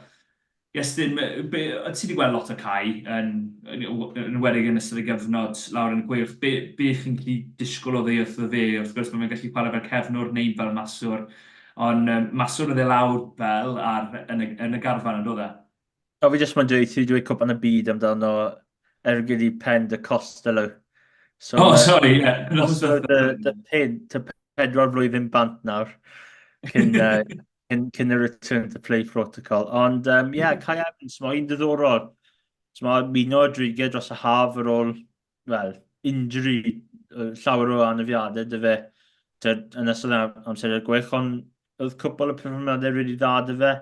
[SPEAKER 3] Iestyn, be, ti wedi gweld lot o Kai yn, yn, yn enwedig yn ystod y gyfnod lawr yn y Gweilch. Be, be chi'n gallu disgwyl oddi wrtho fe? Wrth gwrs, mae fe'n gallu chwarae fel cefnwr neu fel maswr, ond um, maswr oedd e lawr fel ar, yn, y, yn y garfan yn dod e?
[SPEAKER 4] O, fi jyst moyn dweud, ti wedi dweud Cwpan y Byd amdano ergyd i pen dy Costello.
[SPEAKER 3] So, oh, sorry, yeah.
[SPEAKER 4] So, dy, dy, pen, dy pedwar flwyddyn bant nawr, cyn, uh, cyn, cyn y return to play protocol. Ond, um, yeah, Kai Evans, mae un diddorol. So, mae muno drigau dros y haf ar ôl, well, injury, llawer o anafiadau dy fe yn ystod amser i'r gwych, ond oedd cwpl o perfformiadau really dda dy fe.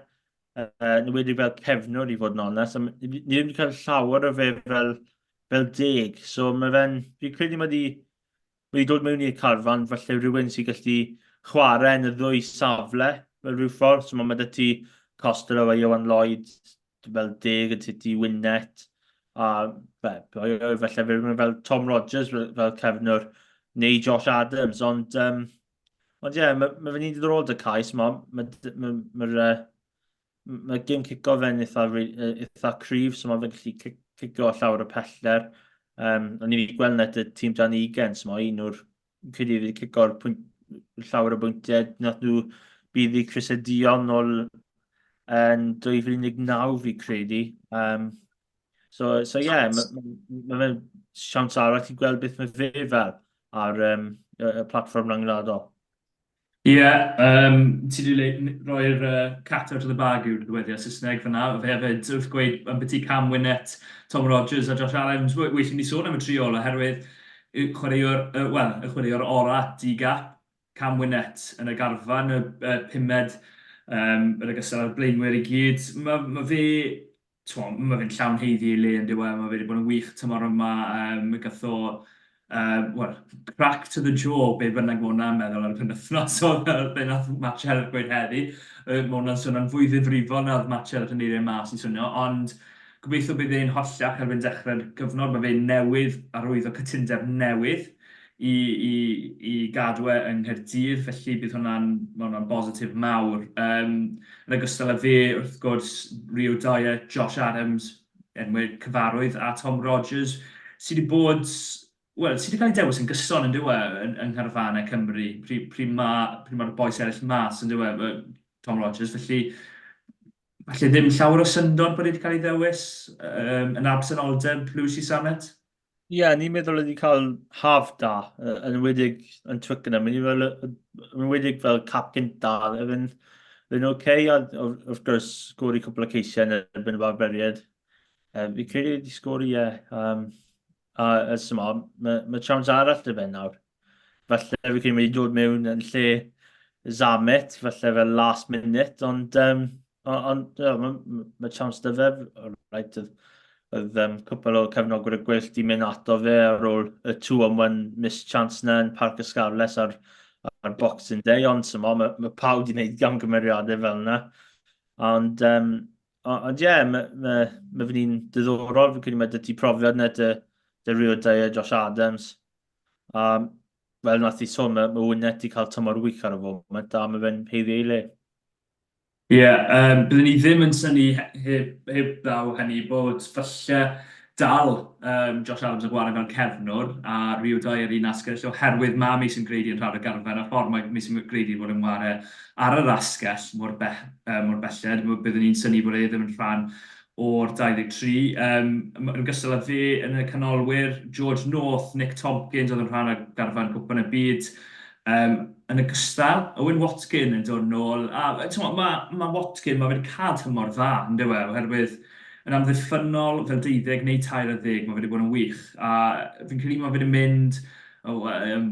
[SPEAKER 4] Yn enwedig fel cefnwr i fod yn onest. Ni ddim wedi cael llawer o fe fel, fel deg, so mae fe'n, fi'n credu mae wedi, mae wedi dod mewn i'r carfan, falle rhywun sy'n gallu chwarae yn y ddwy safle fel rhyw ffordd, so mae 'da ti Costello a Ioan Lloyd fel deg, yn ti Winnett, a fe, falle fe rhywun fel Tom Rogers fel, fel cefnwr, neu Josh Adams, ond um, Ond ie, yeah, mae ma fe'n un diddorol dy cais, mae ma, ma, ma, ma, ma gêm cico fe'n eitha, eitha cryf, so mae fe'n gallu cico llawer o pellter. Um, o'n i wedi gweld net y tîm dan ugen, so mae un o'r credu wedi cico'r pwynt, llawer o bwyntiau. Nath nhw bydd i Chris Edion nôl yn 2019 fi credu. Um, So, so yeah, mae ma, ma fe'n siawns arall i gweld beth mae fe fel ar um, y, y platfform rhyngwladol.
[SPEAKER 3] Ie, yeah, um, ti wedi rhoi'r uh, cat out of the bag yw'r ddywediad Saesneg fyna. Fe hefyd wrth gweud am byti Cam Winnett, Tom Rogers a Josh Adams, well ni sôn am y tri ola oherwydd y chwaraewr, uh, wel, y chwaraewr ora di-gap, Cam Winnett yn y garfan, y, y pumed um, yn ogystal â'r blaenwyr i gyd. Mae ma fe t'mo', ma' fe'n llawn haeddu ei le yndyw e? Ma' fe 'di bod yn wych tymor yma, yym gath o yy wel, crack to the jaw, be bynnag ma' hwnna'n meddwl ar y penwythnos o be nath Matt Sherratt gweud heddi. Yy ma' hwnna'n swnio'n fwy ddifrifol na o'dd Matt Sherratt yn neud e mas i swnio, ond gobeithio bydd e'n holliach erbyn dechrau'r gyfnod. Ma' fe newydd arwyddo cytundeb newydd i i i gadw e yng Nghaerdydd, felly bydd hwnna'n, ma' hwnna'n bositif mawr. Yym, yn ogystal â fe, wrth gwrs, Rio Dyer, Josh Adams, enwau cyfarwydd, a Tom Rogers, sy 'di bod, wel, sy 'di cael ei dewis yn gyson yn dyw e, yn yng ngharfanau Cymru, pryd pryd ma' pryd ma'r bois eraill mas yn dyw e, Tom Rogers, felly falle ddim llawer o syndod bod e 'di cael ei ddewis yym yn absenoldeb Louis Samet.
[SPEAKER 4] Ie, yeah, ni'n meddwl wedi cael haf da, yn enwedig yn Twickenham. Ni'n meddwl, yn enwedig fel cap gynta, oedd yn oce, okay, a wrth gwrs, sgori cwpl o ceisiau yn erbyn y Barbariaid. Um, fi credu wedi sgori, ie. Yeah. Um, a ers yma, mae, mae chance arall dy fe nawr. Falle fi credu wedi dod mewn yn lle Zamet, falle fel last minute, ond um, Ond ie, mae ma chance 'da fe. Right, oedd, oedd um, cwpl o cefnogwyr y Gweilch 'di mynd ato fe ar ôl y 2-on-1 missed chance na yn Parc y Scarlets ar, ar Boxing Day, ond symo, mae, mae pawb 'di gwneud gamgymeriadau fel yna. Ond, um, ond ie, yeah, mae, mae, mae fe'n un diddorol, fi'n credu mae 'da ti profiad na dy, dy Rio Dyer, Josh Adams. A fel nath i sôn, mae, mae Wynette 'di cael tymor wych ar y foment, a mae fe'n haeddu ei le.
[SPEAKER 3] Ie, yym, byddwn i ddim yn synnu heb heb ddaw hynny bod falle dal yym Josh Adams yn chwarae fel cefnwr a Rio Dyer ar un asgell oherwydd ma' Mason Grady yn rhan o'r garfan a'r ffordd mae Mason Grady wedi bod yn chwarae ar yr asgell mor be- yy mor belled, byddwn i'n synnu bod e ddim yn rhan o'r 23. Yym, yn ogystal â fe yn y canolwyr, George North, Nick Tompkins oedd yn rhan o garfan Cwpan y Byd. Yym, yn ogystal, Owen Watkin yn dod nôl. A timod, ma' ma' Watkin, ma' fe wedi cael tymor dda, yn dyw e, oherwydd yn amddiffynnol fel deuddeg neu tair ar ddeg, ma' fe wedi bod yn wych. A fi'n credu ma' fe wedi mynd O, yym,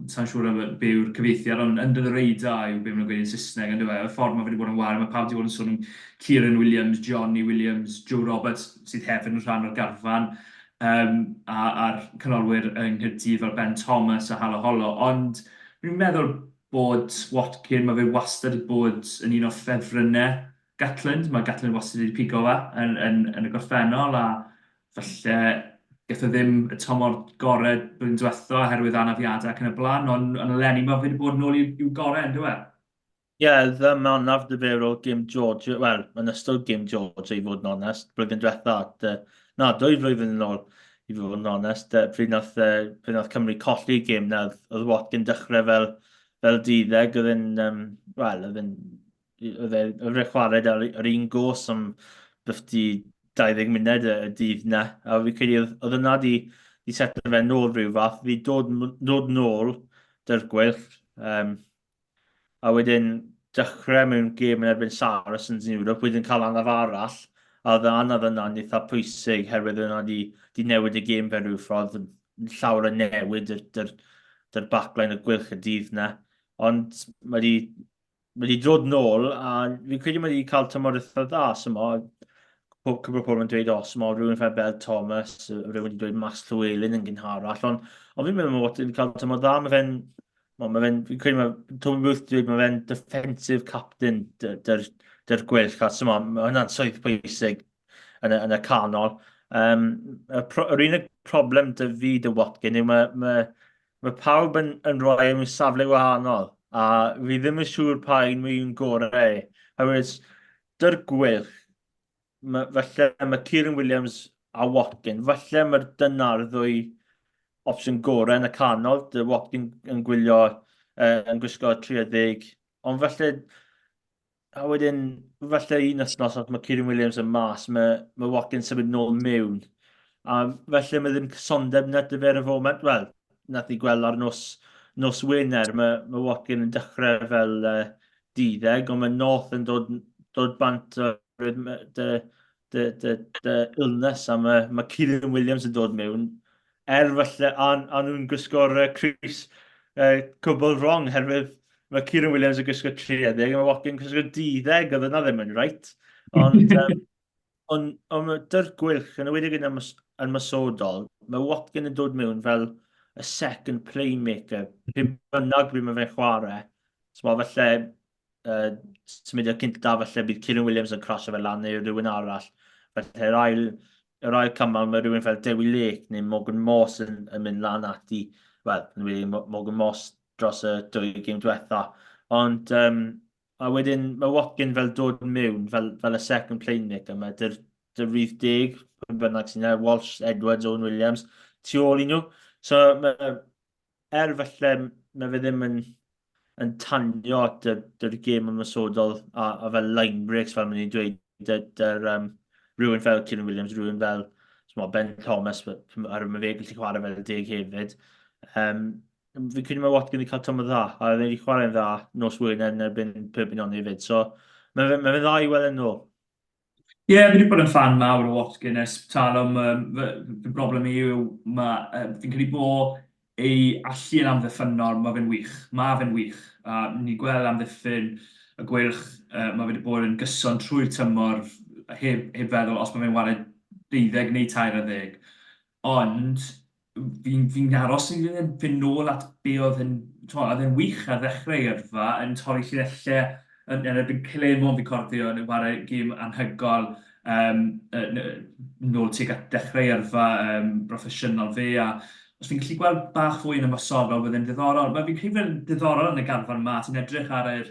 [SPEAKER 3] sa i'n siŵr am be yw'r cyfieithiad, ond under the radar yw be maen nhw'n gweud yn Saesneg, yndyw e? Y ffordd mae fe wedi bod yn ware, mae pawb wedi bod yn sôn am Kieran Williams, Johnny Williams, Joe Roberts, sydd hefyd yn rhan o'r garfan, yym, a, a'r canolwyr yng Nghaerdydd fel Ben Thomas a Halaholo, ond fi'n meddwl bod Watkin, mae fe wastad wedi bod yn un o ffefrynnau Gatland, mae Gatland wastad wedi pigo fe yn, yn, yn y gorffennol, a Falle gath o ddim y tymor gorau blwyddyn diwetha oherwydd anafiadau ac yn y blaen, ond ond eleni mae fe wedi bod nôl i'w gorau, yn dyw e?
[SPEAKER 4] Ie, yeah, ddim anaf dy fe ar ôl gêm Georgia, wel, yn ystod gêm Georgia i fod yn onest, blwyddyn diwetha, dy, na, dwy flwyddyn yn ôl i fod yn onest, pryd nath, pryd nath Cymru colli gêm na, oedd Watkin dechrau fel, fel duddeg, oedd e'n, um, wel, oedd e'n, oedd e'n chwarae ar yr un gos am bythdi 20 munud y, y dydd na, a fi credu oedd, oedd yna di, di setlo fe nôl rhyw fath, fi dod, dod nôl dy'r gweilch, um, a wedyn dechrau mewn gêm yn erbyn Saracens yn Ewrop, wedyn cael anaf arall, a oedd y anaf yna'n eitha pwysig, herwydd yna di, di newid y gêm fe rhyw ffordd, llawer o newid dy'r, dy'r, dy'r backline y gweilch y dydd na. Ond mae di, mae di dod nôl, a fi'n credu mae di cael tymor eitha dda, so mo, cwbl o pobl yn dweud, os mae rhywun fel Bel Thomas, rhywun wedi dweud Max Llewellyn yn gynharach, ond, ond fi'n meddwl bod wedi cael tymor dda, mae fe'n Wel, mae fe'n, fi'n credu mae Toby Booth wedi dweud mae fe'n defensive captain dy'r dy Gweilch, a so mae hwnna'n swydd pwysig yn y, yn y canol. Um, y pro, yr unig problem dy fi dy Watkin yw mae, mae, mae pawb yn, yn rhoi e mewn safle wahanol, a fi ddim yn siŵr pa un mae'n gorau. Oherwydd, dy'r Gweilch, ma, falle mae Kieran Williams a Watkin, falle mae'r dyna'r ddwy opsiwn gorau yn y canol, dy Watkin yn gwylio, uh, yn gwisgo 30, ond falle, a wedyn, falle un wythnos os mae Kieran Williams yn mas, mae, mae Watkin symud nôl mewn. A falle mae ddim cysondeb na dy fe ar y foment, wel, nath ni gweld ar nos, nos Wener, mae, mae Watkin yn dechrau fel uh, duddeg, ond mae North yn dod, dod bant dy, dy, dy, dy illness a mae, mae Kieran Williams yn dod mewn. Er falle, a, a nhw'n gwisgo'r uh, crys uh, cwbl wrong, herwydd mae Kieran Williams yn gwisgo 30 a mae Watkin yn gwisgo 12, oedd yna ddim yn right. Ond, um, on, on, dy'r gweilch, yn ewedig yn, ymos, yn ymosodol, mae Watkin yn dod mewn fel y second playmaker, pe bynnag pryd mae fe'n chwarae. So, falle uh, symudiad cynta, falle bydd Kieran Williams yn crasio fe lan neu rhywun arall. Felly yr ail, yr ail cymal mae rhywun fel Dewi Lake neu Morgan Moss yn, yn mynd lan ati, wel, yn wedi Morgan Moss dros y dwy gêm diwetha. Ond, um, a wedyn mae Watkin fel dod mewn fel, fel y second playmaker, mae dy'r dy rhif deg, pwy bynnag sy'n e, Walsh, Edwards, Owen Williams, tu ôl i nhw. So, mae, er falle mae fe ddim yn, yn tanio at y, dy'r gêm ymosodol a, a fel line breaks fel maen nhw'n dweud, dy'r um, rhywun fel Kieran Williams, rhywun fel smo, Ben Thomas, ar mae fe gallu chwarae fel deg hefyd. Um, fi'n credu mae Watkin wedi cael tymor dda, a fe wedi chwarae'n dda nos Wener yn erbyn Perpignan hefyd, so mae fe, mae fe dda i weld yn ôl.
[SPEAKER 3] Ie, yeah, fi wedi bod yn fan mawr o Watkin ers talwm. Um, fy, fy broblem i yw, ma, uh, fi'n credu bod ei allu yn amddiffynnol, mae fe'n wych. Mae fe'n wych. A ni'n gweld amddiffyn y gweilch, uh, mae fe wedi bod yn gyson trwy'r tymor, heb, heb feddwl os mae fe'n wario 12 neu 13. Ond fi'n fi aros yn fynd nôl at be oedd yn, t'mod, oedd e'n wych ar ddechrau ei yrfa, yn torri llinellau yn, yn erbyn Clermont fi'n cofio yn chwarae gêm anhygoel um, nôl tuag at dechrau ei yrfa um, broffesiynol fe, a os fi'n gallu gweld bach fwy yn ymosodol, bydd e'n ddiddorol. Mae fi'n credu fe'n ddiddorol yn y garfan yma, ti'n edrych ar yr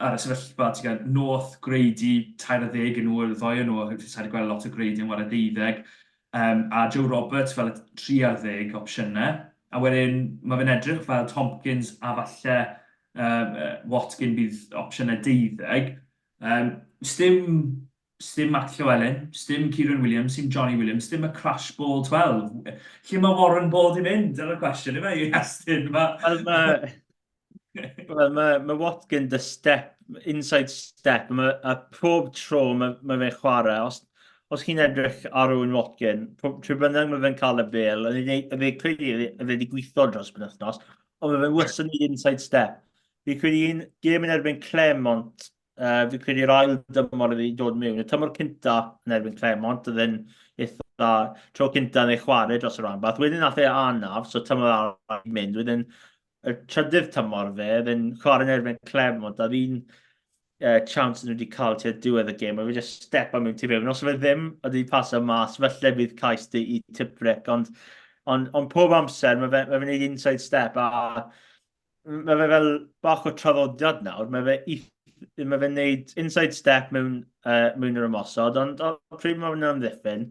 [SPEAKER 3] ar y sefyllfa, ti'n gael North, Grady, 13 yn nhw, y ddoi o'n nhw, sa i 'di gweld lot o Grady yn chwarae deuddeg, um, a Joe Roberts fel y 3 ar ddeg opsiynau. A wedyn mae fe'n edrych fel Tompkins a falle um, Watkin bydd opsiynau deuddeg. Um, sdim, sdim Matt Llewellyn, sdim Kieran Williams, sdim Johnny Williams, sdim y Crash Ball 12. Lle mae Warren Ball di mynd? Dyna'r cwestiwn, yma i Estyn.
[SPEAKER 4] Wel, mae, Wel, mae, mae Watkin dy step, inside step, mae, a pob tro mae, mae fe'n chwarae, os, os chi'n edrych ar Owen Watkin, trwy bynnag mae fe'n cael y bel, yn ei fe credu e fe wedi gweithio dros penwythnos, ond mae fe'n wastad yn neud inside step. Fi credu un gêm yn erbyn Clermont, uh, fi credu'r ail dymor iddi dod mewn. Y tymor cynta yn erbyn Clermont, oedd e'n eitha tro cynta yn ei chwarae dros y rhanbarth. Wedyn nath e anaf, so tymor arall mynd. Wedyn y trydydd tymor fe, oedd e'n chwarae yn erbyn Clermont, a un uh, chance nhw wedi cael tua diwedd y gêm, a fe just step am mewn tu fewn. Os fe ddim wedi pasio mas, felly bydd cais di i Tipric, ond, ond, ond pob amser mae fe, mae fe'n neud inside step, a mae fe fel bach o traddodiad nawr, mae fe mae fe'n neud inside step mewn, mewn yr ymosod, ond o, pryd mae fe'n amddiffyn,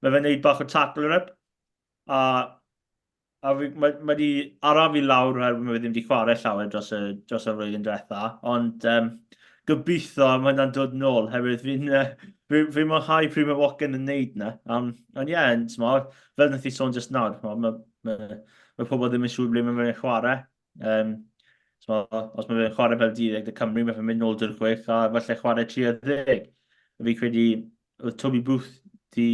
[SPEAKER 4] mae fe'n neud bach o tackle up, a A fi, mae, mae di araf i lawr oherwydd mae fe ddim wedi chwarae llawer dros y, dros y flwyddyn diwetha, ond um, gobeithio mae hwnna'n dod nôl, herwydd fi'n uh, fi, fi mwynhau pryd mae Watkin yn neud na. Um, ond ie, yeah, fel nath i sôn just nawr, mae ma, ma, ma pobl ddim yn siŵr ble mae fe'n chwarae. Um, so, os mae fe'n chwarae fel 12 de Cymru, mae fe'n mynd nôl dy'r chwech a falle chwarae 30. Fi credu, oedd Toby Booth di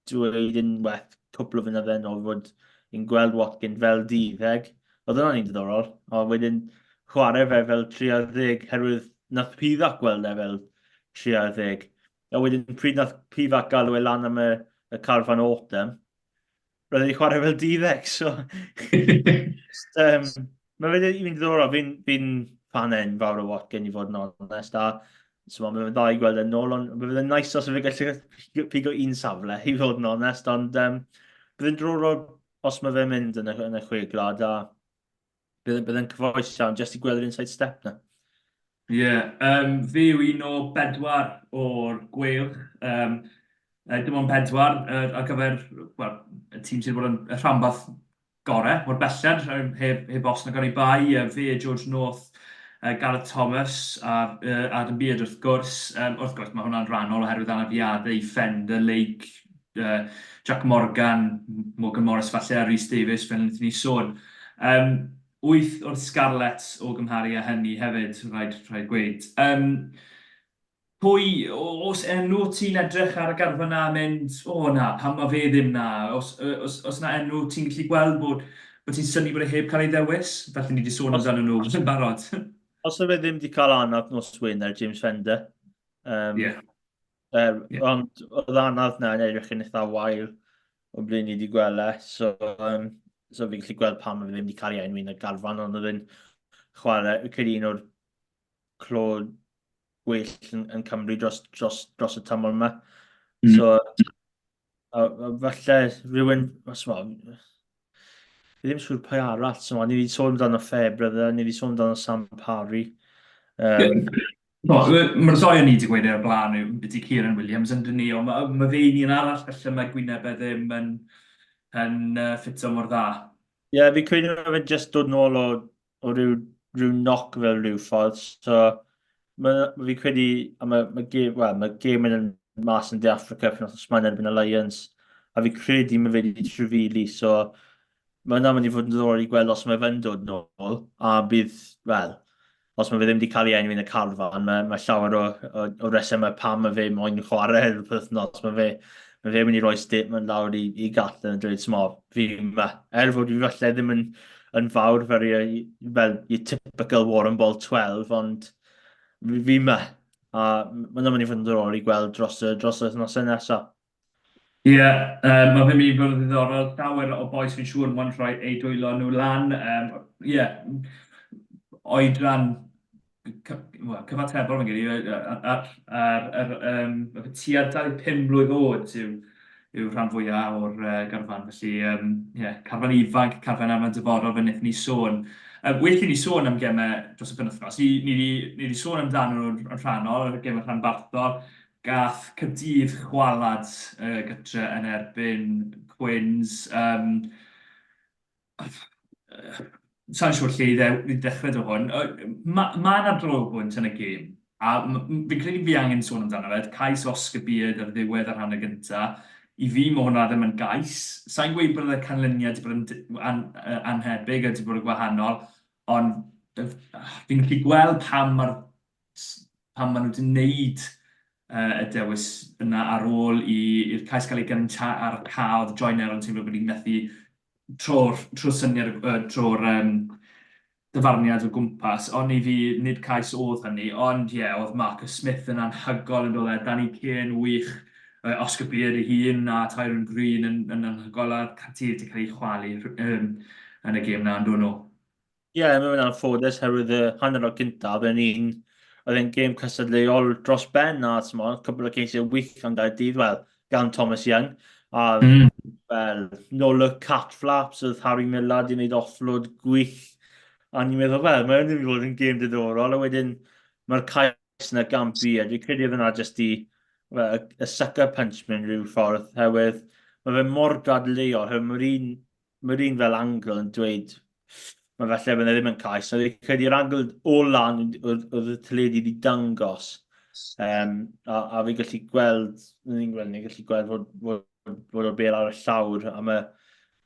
[SPEAKER 4] dweud unwaith cwpl o flynyddoedd yn ôl fod i'n gweld Watkin fel 12. Oedd hwnna'n un diddorol. A wedyn chwarae fe fel 30 herwydd nath Pivac gweld e fel 30. A wedyn pryd nath Pivac galw e lan am y, y carfan autumn, roedd wedi chwarae fel duddeg, so... Just, um, mae fe wedi mynd ddiddorol, fi'n fi fan enfawr o Watkin i fod yn onest, a so, mae'n dda i gweld e'n nôl, ond mae fe'n nice os fe gallu pigo un safle, i fod yn onest, ond um, bydd yn diddorol os mae fe'n mynd yn y, yn y chwe gwlad, a bydd, bydd yn cyfoes iawn, jyst i gweld yr inside step na.
[SPEAKER 3] Ie, yeah, um, fi yw un o bedwar o'r gweilch. Um, dim ond pedwar ar gyfer well, y tîm sydd wedi bod yn y rhanbarth gorau, mor belled, heb, heb os na gan ei bai. Fi, George North, Gareth Thomas a Adam Beard wrth gwrs. Um, wrth gwrs, mae hwnna'n rhannol oherwydd anafiadau i Fender, Lake, Jack Morgan, Morgan Morris falle a Rhys Davies fel wnaethon ni sôn. Um, wyth o'r Scarlets o gymharu â hynny hefyd, rhaid, rhaid gweud. Um, pwy, os enw ti'n edrych ar y garfan na a mynd, o oh, na, pam mae fe ddim na? Os, os, os na enw ti'n gallu gweld bod, bod ti'n synnu bod e heb cael ei ddewis? Felly ni wedi sôn amdano nhw yn barod.
[SPEAKER 4] Os yw fe ddim wedi cael anaf nos Wener, James Fender. Um, yeah. Um, yeah. Ond oedd anaf na yn edrych yn eitha wael o ble ni wedi gweld e. So, um, so fi'n gallu gweld pam fe ddim wedi cael ei enwi yn y garfan, ond oedd e'n chwarae, fi'n credu un o'r clo gwell yn, yn Cymru dros, dros, dros y tymor yma. So, a, a falle rhywun, os ma, fi ddim siŵr pwy arall, so, ni wedi sôn amdano Fairbrother, ni wedi sôn amdano Sam Parry.
[SPEAKER 3] Um, yeah. No, mae'r ddau o'n ni wedi gweud e o'r blaen yw byti Kieran Williams yn dyn ni, ond mae, ma fe un arall felly mae Gwyneb e ddim yn, yn uh, ffito mor dda.
[SPEAKER 4] Ie, yeah, fi credu mae fe just dod nôl o, o ryw, ryw knock fel rhyw ffordd, so mae, fi credu, a mae, mae, gêm, well, mae gêm yn mas yn De Africa penwythnos yma yn erbyn y Lions, a fi credu mae fe wedi trafili, so mae hwnna'n mynd i fod yn ddiddorol i gweld os mae fe'n dod nôl, a bydd, wel, os mae fe ddim wedi cael ei enwi yn y carfan, mae, mae llawer o, o, o resymau pam mae fe moyn chwarae yr wythnos. Mae fe, mae fe mynd i roi statement lawr i, i Gatland yn dweud, smo, fi yma. Er fod fi falle ddim yn, yn fawr fel, fel your typical Warren Ball 12, ond fi, fi yma. A mae hwnna'n mynd i fod yn ddiddorol i gweld dros y, dros y wythnosau nesaf.
[SPEAKER 3] Ie, yeah, um, mae fe'n mynd i fod yn ddiddorol. Llawer o bois fi'n siŵr moyn rhoi eu dwylo nhw lan. Ie, um, yeah, oedran well, cyfatebol fi'n credu, ar, ar, ar, um, tua 25 mlwydd oed yw, yw rhan fwyaf o'r uh, garfan. Felly, um, yeah, carfan ifanc, carfan am y dyfodol fe wnaethon ni sôn. Um, well i ni sôn am gemau dros y penwythnos. Ni, ni, ni wedi sôn amdano nhw'n rhannol, y gemau rhanbarthol. Gath Caerdydd chwalad uh, gytre yn erbyn Quins. Um, Sa'n siŵr lle i, dde, i ddechrau dy hwn. Mae ma yna drobwynt yn y gêm, a fi'n credu fi angen sôn amdano fe, cais Oscar Beard ar ddiwedd yr hanner gyntaf. I fi mae hwnna ddim yn gais. Sa'n gweud bod y canlyniad wedi bod yn an, anhebyg a wedi bod yn gwahanol, ond fi'n gallu gweld pam mae'r pam maen nhw wedi wneud uh, y dewis yna ar ôl i'r cais gael ei gynta ar y ca, oedd Joyner yn teimlo bod hi'n methu tro'r tro syniad, uh, tro'r um, dyfarniad o gwmpas, ond i fi, nid cais oedd hynny, ond ie, yeah, oedd Marcus Smith yn anhygol yn dod e, Danny Kane wych, uh, Oscar Beard ei hun a Tyrone Green yn, yn anhygol, a Caerdydd wedi cael ei chwalu um, yn y gêm na, yn dod nhw.
[SPEAKER 4] Ie, yeah, mae'n anffodus herwydd y hanner o'r cyntaf, oedd e'n oedd e'n gêm cystadleuol dros ben a t'mod, cwpl o ceisiau wych gan Gaerdydd, wel, gan Thomas Young, a mm. fel, no look cat flaps, oedd Harry Millard i wneud offload gwych, a ni'n meddwl, wel, mae'n mynd i fod yn gêm diddorol, a wedyn mae'r cais yna gan Beard, fi'n credu oedd yna jyst i, well, y sucker punch mewn rhyw ffordd, herwydd mae fe mor dadleuol, herwydd mae'r un, mae'r un fel angle yn dweud, mae falle bydd e ddim yn cais, ond fi'n credu'r angle o lan oedd, oedd y teledu wedi dangos, um, a, a fi'n gallu gweld, ni'n gweld, ni'n gallu gweld fod, fod, fod o'r bel ar y llawr, a mae,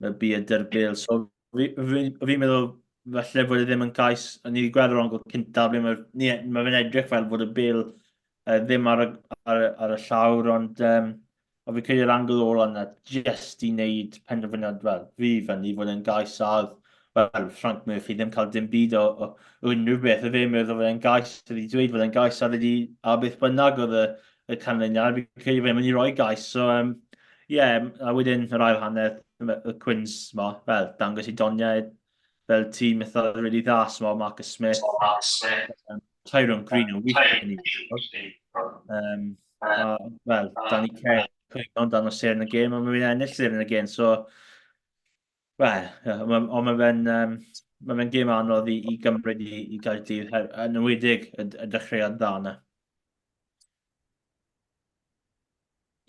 [SPEAKER 4] mae Beard dy'r bel, so Fi'n fi, fi meddwl falle bod e ddim yn cais, o'n i wedi gweld yr ongl cyntaf ble mae, mae fe'n edrych fel bod y bel uh, ddim ar y, ar, ar y llawr, ond um, o fi credu'r angl ola yna jyst i wneud penderfyniad fel fi fyny fod e'n gais a wel, Frank Murphy ddim cael dim byd o, o, o unrhyw beth, y fe meddwl fod e'n gais, wedi dweud fod e'n gais a wedi, a beth bynnag oedd y, y canlyniad, fi'n credu fe'n mynd i roi gais, so um, yeah, a wedyn yr ail hanner, y Cwins ma, fel, dangos i doniau fel tîm eitha really dda, so Marcus Smith, um, Tyrone Green yn wych yn i. Um, a, wel, Danny Kerr, cwyno dan o seren y gêm, ond mae'n ennill seren y gêm, so Wel, ond mae fe'n um, ma fe'n gêm anodd i, i gymryd i, i Gaerdydd, yn enwedig y, y dechreuad dda yna.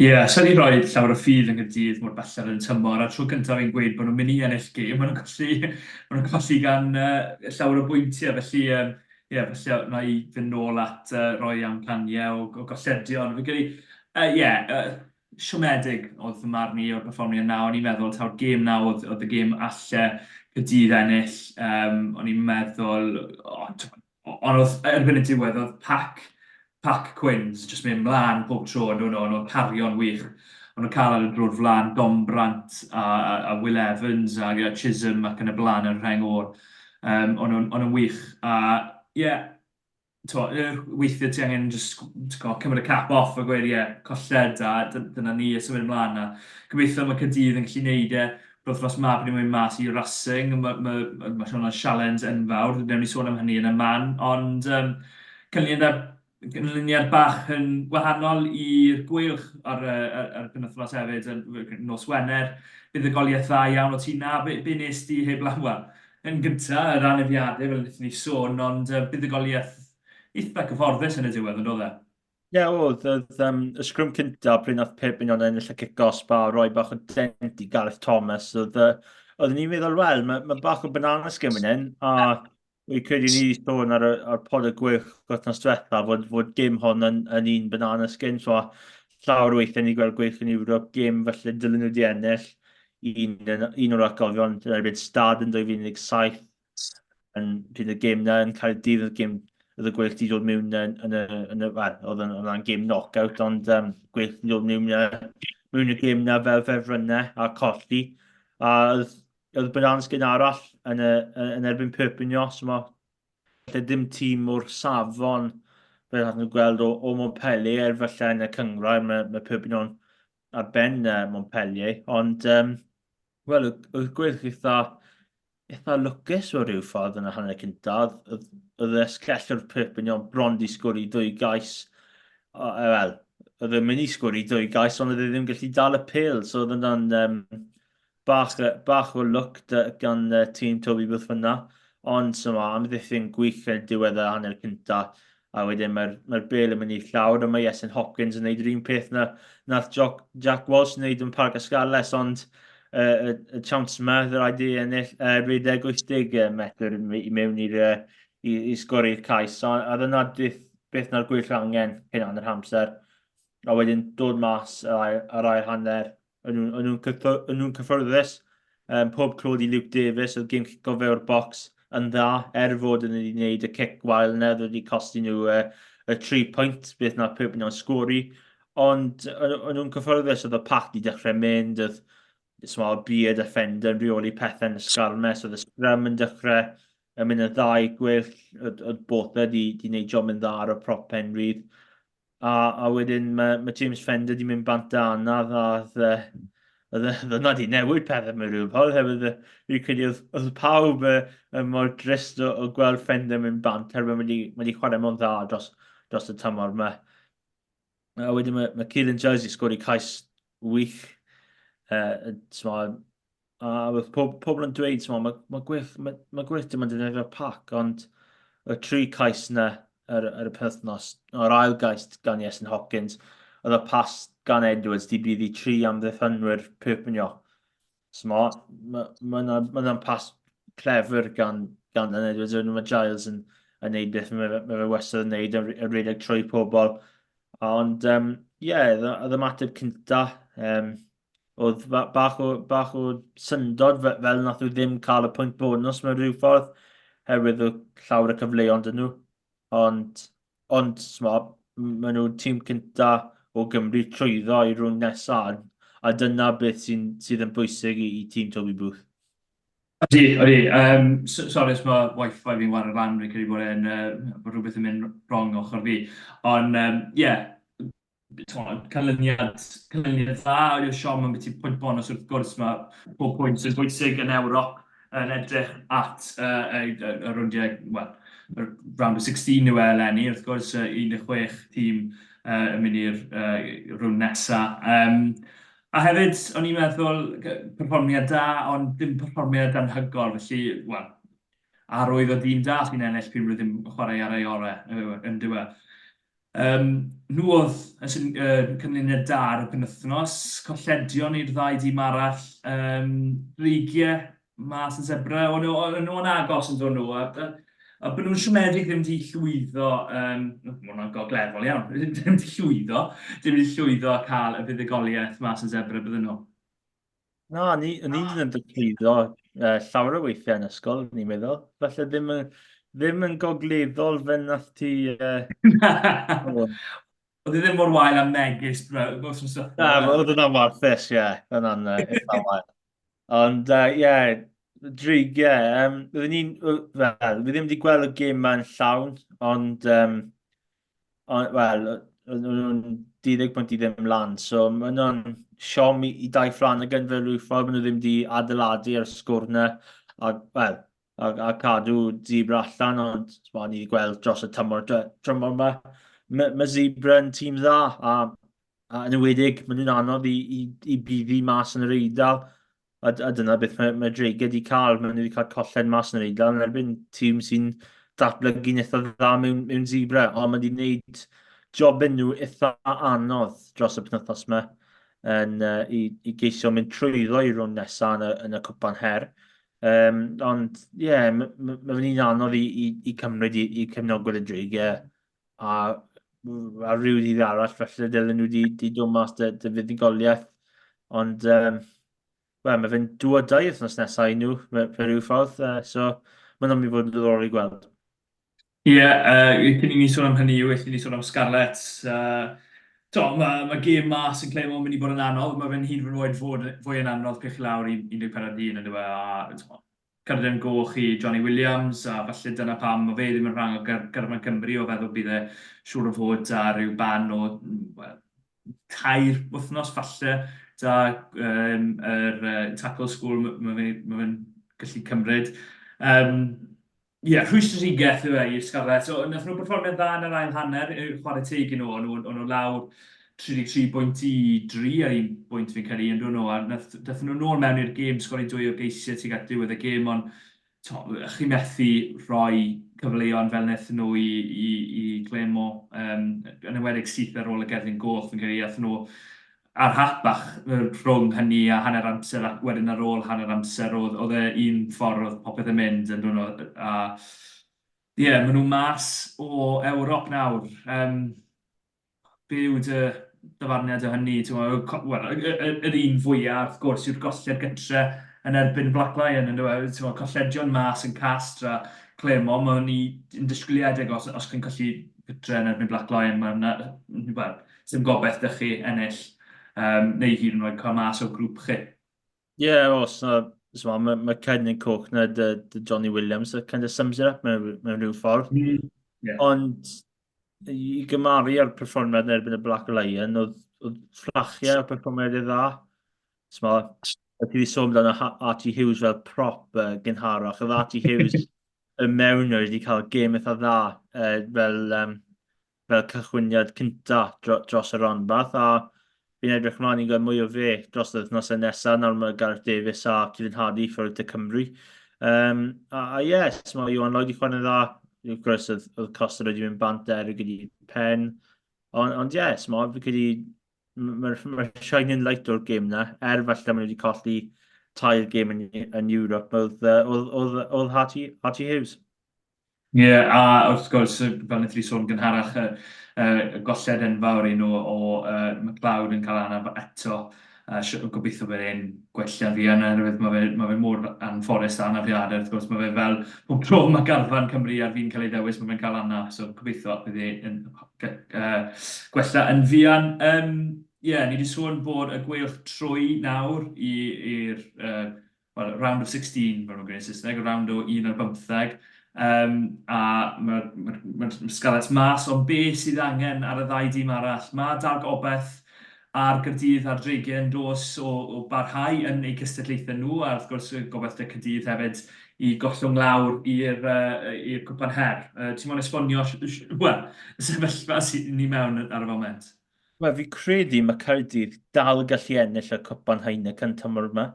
[SPEAKER 3] Ie, yeah, sa'n i roi llawer o ffydd yng Nghaerdydd mor belled yn y tymor, a tro cyntaf fi'n gweud bod nhw'n mynd i ennill gêm, maen nhw'n colli, maen nhw'n colli gan uh, llawer o bwyntiau, felly ie, um, yeah, felly wna i fynd nôl at uh, roi amcaniau o, o golledion. Fi'n credu, ie, uh, yeah, uh, siomedig oedd fy marn i o'r perfformiad 'na. O'n i'n meddwl taw'r gêm 'na oedd oedd y gêm alle Caerdydd ennill. Yym, o'n i'n meddwl, o, tibod, ond oedd erbyn y diwedd oedd pac pac Quins jyst mynd mlaen pob tro yn do'n nhw, o'n nhw'n cario'n wych. O'n nhw'n cael ar y drwy'r flaen Dombrandt a, a, a Will Evans a, a Chisholm ac yn y blaen yn rheng ôl. Um, o'n nhw'n nhw wych. A ie, yeah, t'mo', yy, weithiau ti angen jyst t'go' cymryd y cap off a gweud ie, colled a dyna ni a symud ymlaen a gobeithio mae Caerdydd yn gallu neud e yr wythnos 'ma pan ni'n mynd mas i Racing, ma' ma' ma' ma' hwnna'n sialens enfawr, wnawn ni sôn am hynny yn y man, ond yym canlyniad canlyniad bach yn wahanol i'r Gweilch ar y ar ar y penwythnos hefyd, yn nos Wener, buddugoliaeth dda iawn o ti 'na, be be nes di heblaw, wel, Yn gynta, yr anafiadau, fel wnaethon ni sôn, ond uh, buddugoliaeth eitha cyfforddus yn y diwedd, yn doedd e?
[SPEAKER 4] Ie, yeah, oedd, oedd um, y sgrwm cynta pryd nath Perpignan ennill y cic-osb a roi bach o dent i Gareth Thomas, oedd, uh, oeddwn ni'n meddwl, wel, mae, mae bach o banana skin fan hyn, a fi credu ni wedi sôn ar, y, ar pod y gwych wythnos diwetha fod, fod gêm hon yn, yn un banana skin, so llawer o weithiau ni gweld gwych yn Ewrop, gêm falle dylen nhw wedi ennill, un, un o'r atgofion yn erbyn Stad yn 2017 yn pryd y gêm na yn Caerdydd oedd gêm oedd y Gweilch wedi dod mewn yn, yn y, yn y well, oedd yn, oedd gêm knockout ond um, Gweilch wedi dod mewn, mewn y gêm na fel ffefrynnau a colli a oedd, oedd Bananas gyn arall yn, y, yn erbyn Perpignan so mae falle dim tîm o'r safon fel nath nhw gweld o, o Montpellier er falle yn y cyngrair mae, mae Perpignan ar ben uh, Montpellier, ond um, wel, oedd Gweilch eitha, eitha lwcus o ryw ffordd yn y hanner cyntaf. Oedd, oedd y esgellwr Perpignan bron di sgori dwy gais. Wel, oedd e'n mynd i sgori dwy gais, ond oedd e ddim gallu dal y pêl, so oedd yna'n um, Bach, bach o lwc gan uh, tîm Toby Booth fyna, ond so ma, amddiffyn gwych yn diwedd y hanner cynta, a wedyn mae'r mae bel yn mynd i'r llawr, a mae Iestyn Hopkins yn gwneud yr un peth na nath Jock, Jack Walsh yn gwneud yn Parc Esgales, ond uh, y, y chance yma, fe rhaid i ennill uh, rhedeg 80 metr i mewn i'r uh, i, i sgori'r cais. So, a dyna beth, beth na'r gwyll angen cyn hanner amser. A wedyn dod mas yr ail, yr ail hanner, O'n nhw'n nhw cyffyrddus. Um, pob clod i Luke Davies, oedd gêm cico fe o'r bocs yn dda, er fod yn wedi gwneud y cic wael yna, oedd wedi costi nhw uh, y 3 pwynt, beth na Perpignan sgori. Ond o'n nhw'n cyffyrddus, oedd y pac wedi dechrau mynd, oedd small beard a Fender yn rheoli pethau yn y sgarmes, oedd y scrum yn dechrau yn mynd yn dda i gwyll, oedd, oedd Botha wedi, wedi gwneud job yn dda ar y prop pen rydd. A, a wedyn mae, mae James Fender wedi mynd bant da anaf a oedd oedd yna wedi newid pethau mewn rhyw ffordd hefyd. Fi'n credu oedd, oedd pawb yn mor drist o, o gweld Fender mynd bant herwydd mae wedi, mae wedi chwarae mor dda dros, dros y tymor yma. A wedyn mae, mae Keelan Giles wedi sgori cais wych. Uh, a oedd pob, pobl yn dweud, mae, mae gwych, mae, mae gwych dim ond yn defnyddio'r pac, ond y tri cais yna ar, ar y penwythnos. O'r ail gais gan Iestyn Hopkins, oedd y pas gan Edwards di bydd i tri amddiffynwyr Perpignan. So mae ma, ma, ma, ma, ma pas clefer gan, gan Dan Edwards, mae Giles yn, yn neud beth mae, mae fe wastad yn neud, yn rhedeg trwy pobl. Ond, ie, um, yeah, oedd ymateb cynta, um, oedd bach o, bach o syndod fel nath nhw ddim cael y pwynt bonus mewn rhyw ffordd, herwydd o llawer o cyfleon dyn nhw. Ond, ond sma, maen nhw'n tîm cynta o Gymru trwyddo i rownd nesaf, a dyna beth sy'n sydd yn bwysig i, i tîm Toby Booth.
[SPEAKER 3] Ydy, ydy. Um, sorry os mae wifi fi'n wario lan, fi'n credu bod e'n, uh, bod rhywbeth yn mynd wrong ochr fi. Ond, ie, um, yeah, canlyniad, canlyniad dda, oedd y siom am beth pwynt bonus wrth gwrs, mae pob pwynt sy'n bwysig yn Ewrop yn edrych at uh, y, y, y rowndiau, wel, y round of 16 yw e eleni, wrth gwrs, 16 tîm uh, yn mynd i'r uh, rownd nesaf. Um, a hefyd, o'n i'n meddwl, perfformiad da, ond dim perfformiad anhygol, felly, wel, arwydd o dîm da sy'n ennill pryd maen nhw ddim yn chwarae ar ei orau, yn diwedd. Yym, nhw oedd y syn- yy canlyniad da ar y penwythnos, colledion i'r ddau dîm arall, yym, Dreigiau mas yn Zebre, o'n nhw o'n nhw'n agos yn dod nhw, a a a bod nhw'n siomedig ddim 'di llwyddo, yym, ma' hwnna'n gogleddol iawn, ddim 'di llwyddo, ddim 'di llwyddo cael y fuddugoliaeth mas yn Zebre bydden nhw.
[SPEAKER 4] Na, ni, o'n i ddim yn dysgwyddo uh, llawer o weithiau yn ysgol, ni'n meddwl. Falle ddim yn, ddim yn gogleddol fe nath ti... Uh,
[SPEAKER 3] Oedd e ddim mor wael am megis, bro.
[SPEAKER 4] Na, oedd hwnna'n warthus, ie. Hwnna'n eitha wael. Ond, ie, uh, yeah, dreigiau. Um, Oedden ni'n... Wel, fi ddim wedi gweld y gêm ma'n llawn, ond um, Ond, wel, oedden nhw'n 20 pwynt i ddim lan, so mae hwnna'n siom i, i Dai Flanagan fel rhyw ffordd, maen nhw ddim wedi adeiladu ar y sgwr yna, a, wel, a, a cadw Zebra allan, ond ma, ni wedi gweld dros y tymor, tymor yma, mae, mae Zebra yn tîm dda, a, a yn enwedig, maen nhw'n anodd i, i, i buddu mas yn yr Eidal, A, a dyna beth mae, mae Dreigiau wedi cael. Maen nhw wedi cael colled mas yn yr Eidal yn erbyn tîm sy'n datblygu'n eitha dda mewn, mewn Zebra. Ond mae wedi gwneud jobyn nhw eitha anodd dros y penwythnos yma yn, uh, i, i geisio mynd trwyddo i rownd nesaf yn y, yn y cwpan her. Um, ond ie, yeah, mae ma, ma fe'n un anodd i, i, i cymryd i, i cefnogwyr y Dreigiau a, a rhyw ddydd arall felly dylen nhw wedi di dod mas dy, dy fuddugoliaeth. Ond, um, wel, mae fe'n dwodau wythnos nesaf i nhw, fe rhyw ffordd, uh, so mae'n mynd i fod yn ddiddorol i gweld.
[SPEAKER 3] Ie, yeah, uh, cyn i ni sôn am hynny, well i ni sôn am Scarlets. Uh, to, mae, mae gêm mas yn Clermont yn mynd i bod yn anodd, mae fe'n hyd yn oed fod fwy yn anodd pe chi lawr i 14 dyn yn dweud, a to, Cerdyn goch i Johnny Williams, a falle dyna pam mae fe ddim yn rhan o garfan Cymru, o feddwl bydd e siŵr o fod ar ryw ban o, wel, tair wythnos falle, da um, yr uh, tackle school mae fe'n ma fe gallu cymryd. Um, Ie, yeah, rhwystredigaeth yw e i'r Scarlets. So, nath nhw berfformiad dda yn yr ail hanner, chwarae teg i nhw, o'n nhw, nhw lawr 33 bwynt i 3 ar un bwynt fi'n credu, yn nhw, a nath, dathon nhw nôl mewn i'r gêm, sgori dwy o geisiau tuag at diwedd y gêm, ond to, chi methu rhoi cyfleon fel wnaethon nhw i, i, i Clermont, um, yn enwedig syth ar ôl y gerdyn goch, fi'n credu, athyn nhw ar hap bach rhwng hynny a hanner amser ac wedyn ar ôl hanner amser oedd, oedd e un ffordd oedd popeth yn mynd yn dod a ie, yeah, maen nhw mas o Ewrop nawr. Um, Be yw dy ddyfarniad o hynny? Wel, yr un fwyaf, wrth gwrs, yw'r golled gytre yn erbyn Black Lion, yn dweud, e? Colledion mas yn Castres a Clermont, mae hynny yn disgwyliadau os, os chi'n colli gytre yn erbyn Black Lion, mae hwnna, wel, dim gobaith dych chi ennill, um, neu hyd yn oed cael mas o grŵp chi.
[SPEAKER 4] Ie, yeah, os na, so, mae ma Cerdyn Coch na dy, dy Johnny Williams, that kind of sums it up mewn, mewn rhyw ffordd. Mm, yeah. Ond i gymaru â'r perfformiad yn erbyn y Black Lion, oedd, oedd fflachiau o'r perfformiad ei dda. So, ti wedi sôn amdano Archie Hughes fel prop uh, gynharach. Oedd Archie Hughes y mewn wedi cael gêm eitha dda uh, fel, um, fel cychwyniad cynta dros y rhanbarth a fi'n edrych ymlaen i gweld mwy o fe dros y wythnosau nesaf. Nawr mae Gareth Davies a Kevin Hardy ffwrdd de Cymru. Um, a, a yes, mae Iwan Lloyd i chwarae'n dda. Wrth gwrs, oedd, oedd Costa wedi mynd bant er gyda'i pen. Ond, ond ie, yeah, smo, fi credu mae'r ma shining light o'r gêm na, er falle maen nhw wedi colli tair gêm yn, yn Europe, oedd, oedd, oedd, oedd Archie, Archie Hughes.
[SPEAKER 3] Ie, yeah, a wrth gwrs, fel wnaethon ni sôn gynharach, y, y golled enfawr i nhw o uh, McLeod yn cael anaf eto. Uh, gobeithio bydd e'n gwella fuan, oherwydd mae fe, ma fe mor anffodus â anafiadau, wrth gwrs, mae fe fel pob tro mae garfan Cymru ar fin cael ei ddewis, mae fe'n cael anaf, so gobeithio bydd e'n uh, gwella yn fuan. Um, yeah, ni wedi sôn bod y Gweilch trwy nawr i'r uh, well, round of 16, fel maen nhw'n gweud yn Saesneg, y round o 1 ar bymtheg, um, a mae'r ma, ma, ma Scarlets mas, ond be sydd angen ar y ddau dîm arall? Mae dal gobeith ar Gaerdydd a'r Dreigiau yn dos o, o barhau yn eu cystadlaethau nhw, a wrth gwrs gobeith 'da Caerdydd hefyd i gollwng lawr i'r uh, i'r Cwpan Her. Uh, ti'n moyn esbonio, wel, y sefyllfa sydd ni mewn ar y foment?
[SPEAKER 4] Wel, fi credu mae Caerdydd dal gallu ennill y Cwpan Heineken tymor yma.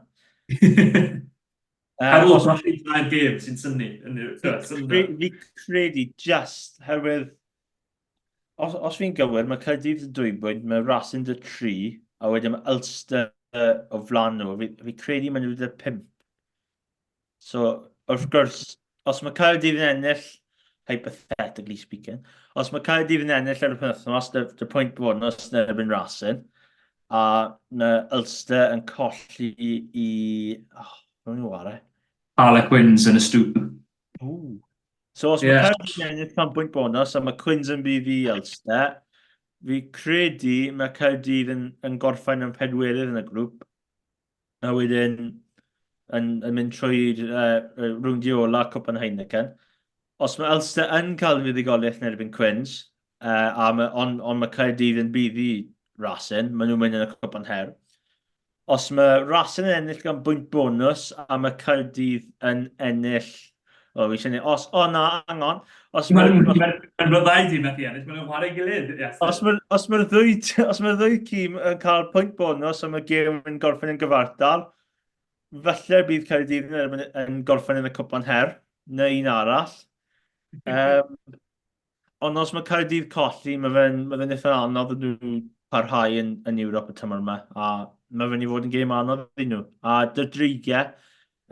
[SPEAKER 3] Ar ôl colli tair gêm sy'n synnu.
[SPEAKER 4] Fi credu just herwydd os, os fi'n gywir, mae Caerdydd yn dwy bwynt, mae Racing dy tri, a wedyn mae Ulster o flan nhw. Fi, fi credu maen nhw dy pump. So, wrth gwrs, os mae Caerdydd yn ennill, hypothetically speaking, os mae Caerdydd yn ennill ar y penwythnos, dy, dy pwynt bonus yn erbyn Racing, a mae Ulster yn colli i... Oh, rwy'n nhw ware?
[SPEAKER 3] Harlequins yn y stoop.
[SPEAKER 4] Ooh. So os yeah. mae Caerdydd yn ennill am bwynt bonus a mae Quins yn bydd i Ulster, fi credu mae Caerdydd yn, yn gorffen yn pedwerydd yn y grŵp, a wedyn yn, yn mynd trwy'r uh, rownd ola Cwpan Heineken. Os mae Ulster yn cael fuddugoliaeth yn erbyn Quins, uh, a ma, on, on mae Caerdydd yn buddu Racing, maen nhw'n mynd yn y Cwpan Her. Os mae Racing yn ennill gan bwynt bonus a mae Caerdydd yn ennill O, fi eisiau Os, o na, hang on.
[SPEAKER 3] Os mae'n ma, ma, ma ddau dîm methu ennill, maen nhw'n chwarae gilydd.
[SPEAKER 4] Yes. Os mae'r os ma ddwy, os mae'r ddwy tîm yn cael pwynt bonus a mae gêm yn gorffen yn gyfartal, falle bydd Caerdydd yn, yn, yn gorffen yn y cwpan her, neu un arall. Um, Ond os mae Caerdydd colli, mae fe'n ma fe eitha anodd iddyn nhw parhau yn, yn Ewrop y tymor yma, a mae fe'n i fod yn gêm anodd iddyn nhw. A dy'r dreigiau,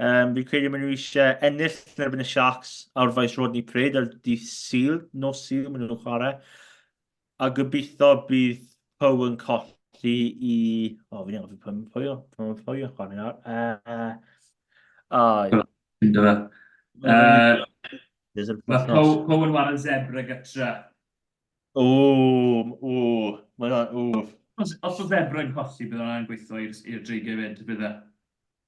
[SPEAKER 4] um, fi'n credu maen nhw eisiau ennill yn erbyn y Sharks ar faes Rodney Parade ar dydd Sul, nos Sul maen nhw'n chwarae. A gobeithio bydd Poe yn colli i... O, fi'n anghofio pwy pwy pwy pwy yn chwarae nawr. Uh,
[SPEAKER 3] oh, Ynddo fe. Uh, Mae Poe yn wario zebra gytra.
[SPEAKER 4] O, o, mae hwnna, o.
[SPEAKER 3] Os, os o zebra yn colli, bydd hwnna'n gweithio i'r dreigiau fyd, bydd e?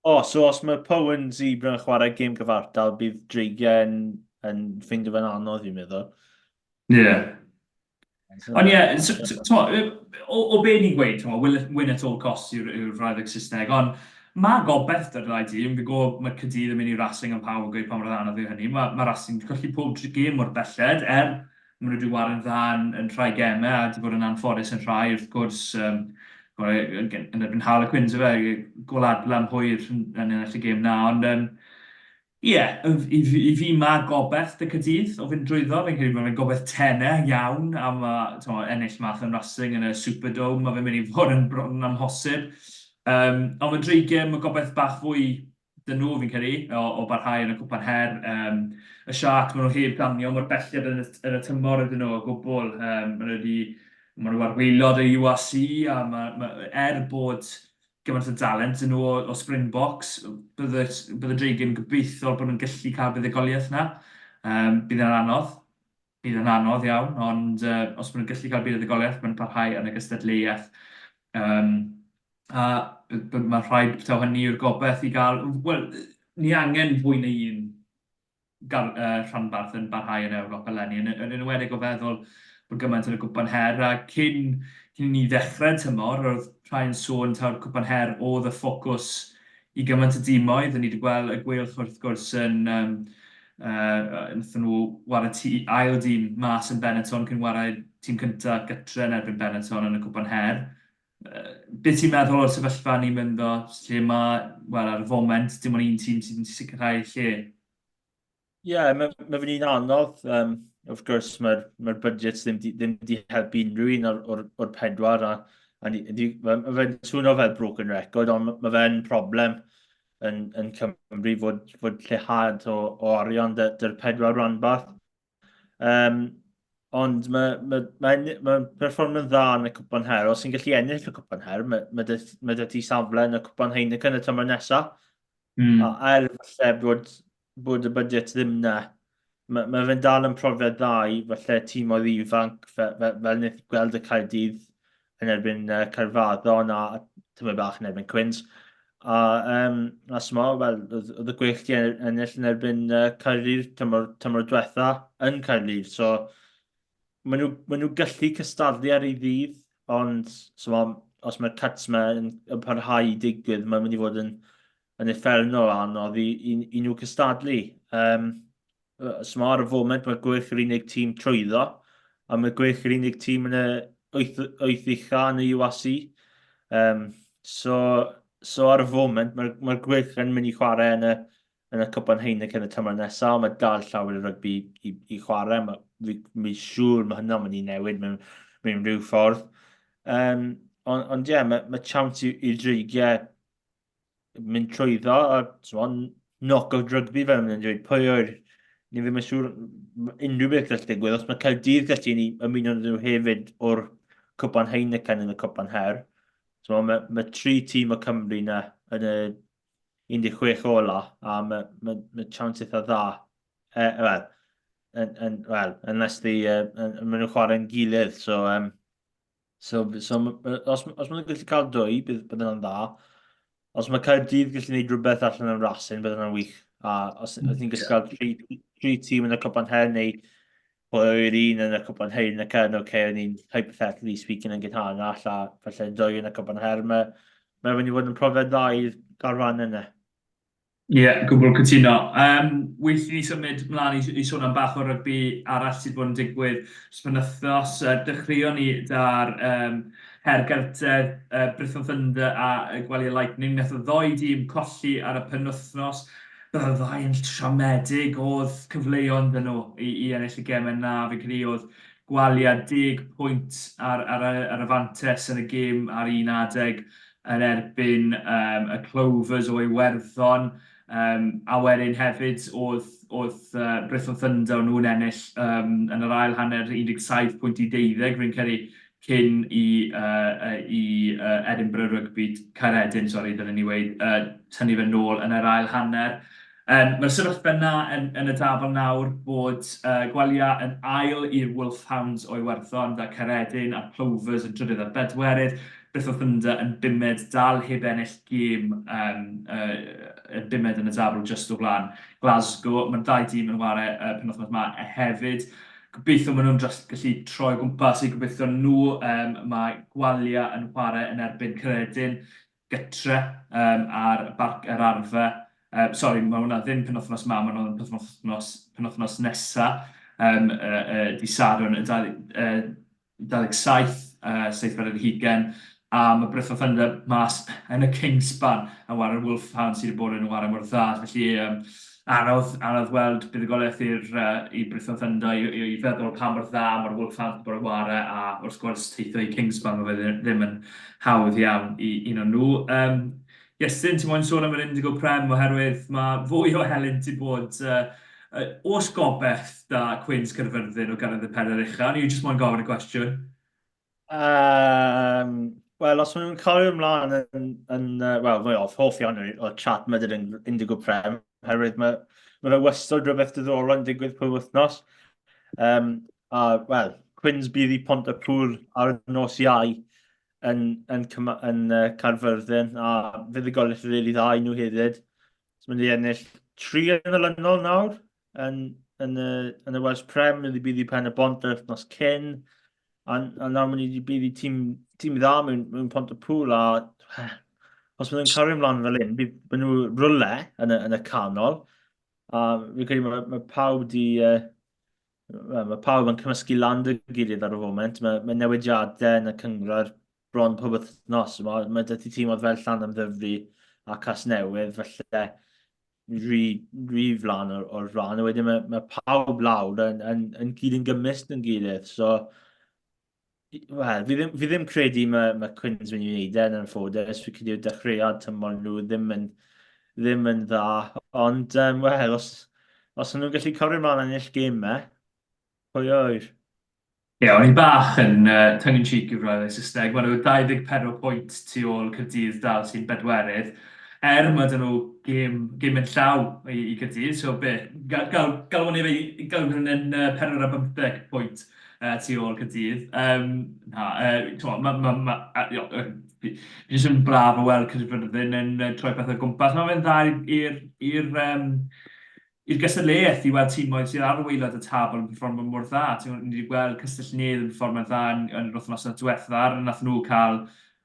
[SPEAKER 4] O, so os mae Poe yn zebra yn chwarae gêm gyfartal, bydd dreigiau yn, yn ffeindio fe'n anodd, fi'n meddwl.
[SPEAKER 3] Ie. Yeah. Ond ie, yeah, o, o be ni'n gweud, t'mo, win at all costs yw'r yw frauddeg Saesneg, ond mae gobeith 'da'r ddau dîm. Fi'n gwybod mae Caerdydd yn mynd i Racing am pawb yn gweud pa mor anodd yw hynny. Mae, mae Racing wedi colli pob gêm mor belled, er maen nhw wedi ware'n dda yn, yn rhai gemau a wedi bod yn anffodus yn rhai, wrth gwrs, um, yn erbyn Harlequins, efe, gol adlam hwyr yn, yn ennill y gêm na, ond um, Ie, i fi, i fi ma' gobeith 'da Caerdydd o fynd drwyddo. Fi'n credu bod fe'n gobeith tene iawn a ma' t'mo' ennill mas yn Racing yn y Superdome, ma' fe'n mynd i fod yn bron yn amhosib. Yym, ond ma' Dreigiau, ma' gobeith bach fwy 'da nhw fi'n credu o o barhau yn y Cwpan Her. Yym, y Sharks, maen nhw heb danio mor belled yn y yn y tymor ydyn nhw o gwbl. Yym, maen nhw wedi, maen nhw ar waelod y URC a ma' ma' er bod gymaint o dalent yn nhw o, o Springboks, bydde, bydde Dreigiau'n gobeithio bod nhw'n gallu cael buddugoliaeth na. Um, bydd yn anodd, bydd yn anodd iawn, ond uh, os maen nhw'n gallu cael buddugoliaeth, maen nhw'n parhau yn y gystadleuaeth. Um, a mae rhaid taw hynny yw'r gobeith i gael, wel, ni angen fwy na un gar, uh, rhanbarth yn barhau yn Ewrop eleni, yn, yn enwedig o feddwl bod gymaint yn y Cwpan Her, a cyn, cyn i ni ddechrau tymor, roedd rhai yn sôn taw'r Cwpan Her oedd y ffocws i gymaint o dimoedd, a ni wedi gweld y Gweilch wrth gwrs yn, um, uh, wnaethon nhw ware tî, ail dîm mas yn Benetton cyn ware tîm cyntaf gytre yn erbyn Benetton yn y Cwpan Her. Uh, beth ti'n meddwl o'r sefyllfa ni'n mynd o, lle mae, wel, ar y foment, dim ond un tîm sydd yn sicrhau lle?
[SPEAKER 4] Ie, yeah, mae ma fe'n un anodd. Um, wrth gwrs, mae'r mae budget ddim di, ddim di helpu unrhyw un o'r, or, or pedwar. A, a ni, ni, mae ma fe'n swnio fel broken record, ond mae fe'n problem yn, yn Cymru fod, fod lleihad o, o arian dy'r pedwar rhanbarth. Um, ond mae ma, ma, ma perfformio'n dda yn y Cwpan Her. Os ti'n gallu ennill y Cwpan Her, mae, mae, dy, mae dy ti safle yn y Cwpan Heineken y tymor nesaf. A er falle bod, bod y budget ddim na, mae, mae fe'n dal yn profiad dda i falle tîmoedd ifanc fe, fe, fel wnaeth gweld y Caerdydd yn erbyn uh, Caerfaddon a tymed bach yn erbyn Cwins. A, um, a smo, wel, oedd y Gweilch di ennill yn erbyn uh, Caerlŷr tymor, tymor diwetha yn Caerlŷr. So, maen nhw, maen nhw gallu cystadlu ar ei ddydd, ond so, os mae'r cuts yma yn, yn parhau i digwydd, mae'n mynd i fod yn, yn uffernol anodd i, i, i nhw cystadlu. Um, So ar y foment mae Gweilch yr unig tîm trwyddo, a mae Gweilch yr unig tîm yn y wyth ucha yn y URC. Um, so, so ar y foment mae'r mae Gweilch yn mynd i chwarae yn y, yn y Cwpan Heineken y tymor nesaf, ond mae dal llawer o rygbi i, i chwarae. Mae, fi, mi siŵr mae hynna'n mynd i newid mewn, mewn rhyw ffordd. Um, ond, ond ie, yeah, mae, mae chance i'r dreigiau mynd trwyddo a t'mod, knockout rugby fel maen nhw'n dweud. Pwy oer, ni ddim yn siŵr unrhyw beth gallu digwydd. Os mae Caerdydd gallu ni ymuno nhw hefyd o'r Cwpan Heineken yn y Cwpan Her. So, mae, mae tri tîm o Cymru na yn y 16 ola a mae, mae, mae chance eitha dda. E, wel, yn, yn, well, unless the, uh, maen nhw'n chwarae'n gilydd. So, um, So, so os, os maen nhw'n gallu cael dwy, bydd, bydd yna'n dda. Os mae Caerdydd gallu gwneud rhywbeth allan yn Racing, bydd yna'n wych. A os, os ni'n gallu cael tri, tri tîm yn y Cwpan Her neu pwy o'r un yn y Cwpan Heineken, oce, okay, o'n i'n hypothetically speaking yn gynharach, a falle dwy yn y Cwpan Her, mae, mae mynd i fod yn profiad dda i'r garfan yna.
[SPEAKER 3] Ie, yeah, gwbl cytuno. Um, well i ni symud mlaen i, i sôn am bach o rygbi arall sydd bod yn digwydd dros penwythnos. Uh, dechreuon ni da'r um, her Geltedd, uh, Brython Thunder a uh, Gwalia Lightning. Nath y ddoi dîm colli ar y penwythnos. Bydd y ddau yn siomedig oedd cyfleon dyn nhw i, i ennill y gemau na. Fi'n credu oedd Gwalia 10 pwynt ar, ar, ar y fantes yn y gêm ar un adeg. yn erbyn um, y Clovers o Iwerddon, um, a wedyn hefyd oedd, oedd uh, Brython Thunder o'n nhw'n ennill um, yn yr ail hanner 17 pwynt i 12, rwy'n credu, cyn i, uh, i uh, Edinburgh Rugby, Caeredin, sori, dylen ni weud, uh, tynnu fe nôl yn yr ail hanner. Um, Mae'r sefyllfa yna yn, yn y dafl nawr bod uh, Gwalia yn ail i'r Wolfhounds o Iwerddon, da Caeredin a'r Plovers yn drydydd a bedwerydd. Brython Thunder yn bumed, dal heb ennill gêm um, uh, yn bumed yn y dabl just o flaen Glasgow. Mae'r ddau dîm yn ware uh, penwythnos yma hefyd. Gobeithio maen nhw'n dros gallu troi o gwmpas i gobeithio nhw. Um, mae Gwalia yn chwarae yn erbyn Caeredin gytre um, ar Barc yr Arfe. Uh, sorry, mae hwnna ddim penwythnos ma, mae hwnna'n penwythnos, penwythnos nesa, um, uh, uh, di Sadwrn, y uh, 27, uh, seithfed ar hugain, a mae Brython Thunder mas yn y Kingspan yn ware'r Wolfhound sydd wedi bod yn ware mor dda. Felly, um, anodd, anodd weld buddugoliaeth i'r uh, i Brython Thunder i, i, i feddwl pa mor dda mae'r Wolfhound wedi bod yn ware, a wrth gwrs teithio i Kingspan mae fe ddim yn hawdd iawn i un o'n nhw. Um, Iestyn, ti'n moyn sôn am yr Indigo Prem oherwydd mae fwy o helynt i bod uh, uh, oes gobeith da Cwins Caerfyrddin o gyrraedd y pedair ucha? O'n i jyst moyn gofyn y cwestiwn.
[SPEAKER 4] Um, Wel, os maen nhw'n cario ymlaen yn, yn uh, wel, fwy off, hoff iawn o'r chat mae dy'r Indigo Prem, oherwydd mae, mae fe wastad rhywbeth diddorol yn digwydd pob wythnos. Um, a, wel, Cwins bydd i Pontypool ar y nos Iau yn, yn, yn, yn uh, Caerfyrddin, a fuddugoliaeth rili dda i nhw hefyd. So, mynd i ennill tri yn olynol nawr yn, yn, y, yn y Welsh Prem, mynd i bydd i Pen y Bont yr wythnos cyn, a, a nawr mynd i bydd i tîm, tîm dda mewn, mewn Pontypool, a os maen nhw'n cario ymlaen fel hyn, bydd maen nhw rwle yn y, yn y canol, a fi'n credu mae, mae pawb di, uh, well, mae pawb yn cymysgu lan dy gilydd ar y foment. Mae, mae newidiadau yn y cynghrair bron pob wythnos. Mae, mae dy ti tîmoedd fel Llanymddyfri a Casnewydd, felly rhy, rhy flan o'r, or flan, a wedyn mae, mae pawb lawr yn, yn, yn gyd yn gymysg yn gilydd, so Wel, fi ddim, fi ddim credu mae, mae Quins mynd i wneud e yn anffodus. Fi credu dechreuad tymor nhw ddim yn, ddim yn dda. Ond, um, wel, os, os nhw'n gallu cofio mlaen ennill gemau, pwy oer?
[SPEAKER 3] Ie, yeah, o'n i bach yn uh, tongue in cheek i roedd ei Saesneg. Maen nhw 24 pwynt tu ôl Caerdydd dal sy'n bedwerydd. Er mae dyn nhw gêm, gêm yn llaw i, i Caerdydd, so be, gael, gael, gael hwn i fi, gael hwn yn uh, 4 pwynt tu ôl Caerdydd. Um, na, uh, ma, ma, ma, uh, fi jyst yn braf o weld Caerfyrddin yn uh, troi pethau o gwmpas. Mae fe'n dda i'r i'r um, i'r gystadleuaeth i weld timoedd sydd ar waelod y tabl yn perfformio mor dda. Ti'n ni wedi gweld Castell Nedd yn perfformio'n dda yn, yn yr wythnos diwethaf, nath nhw cael,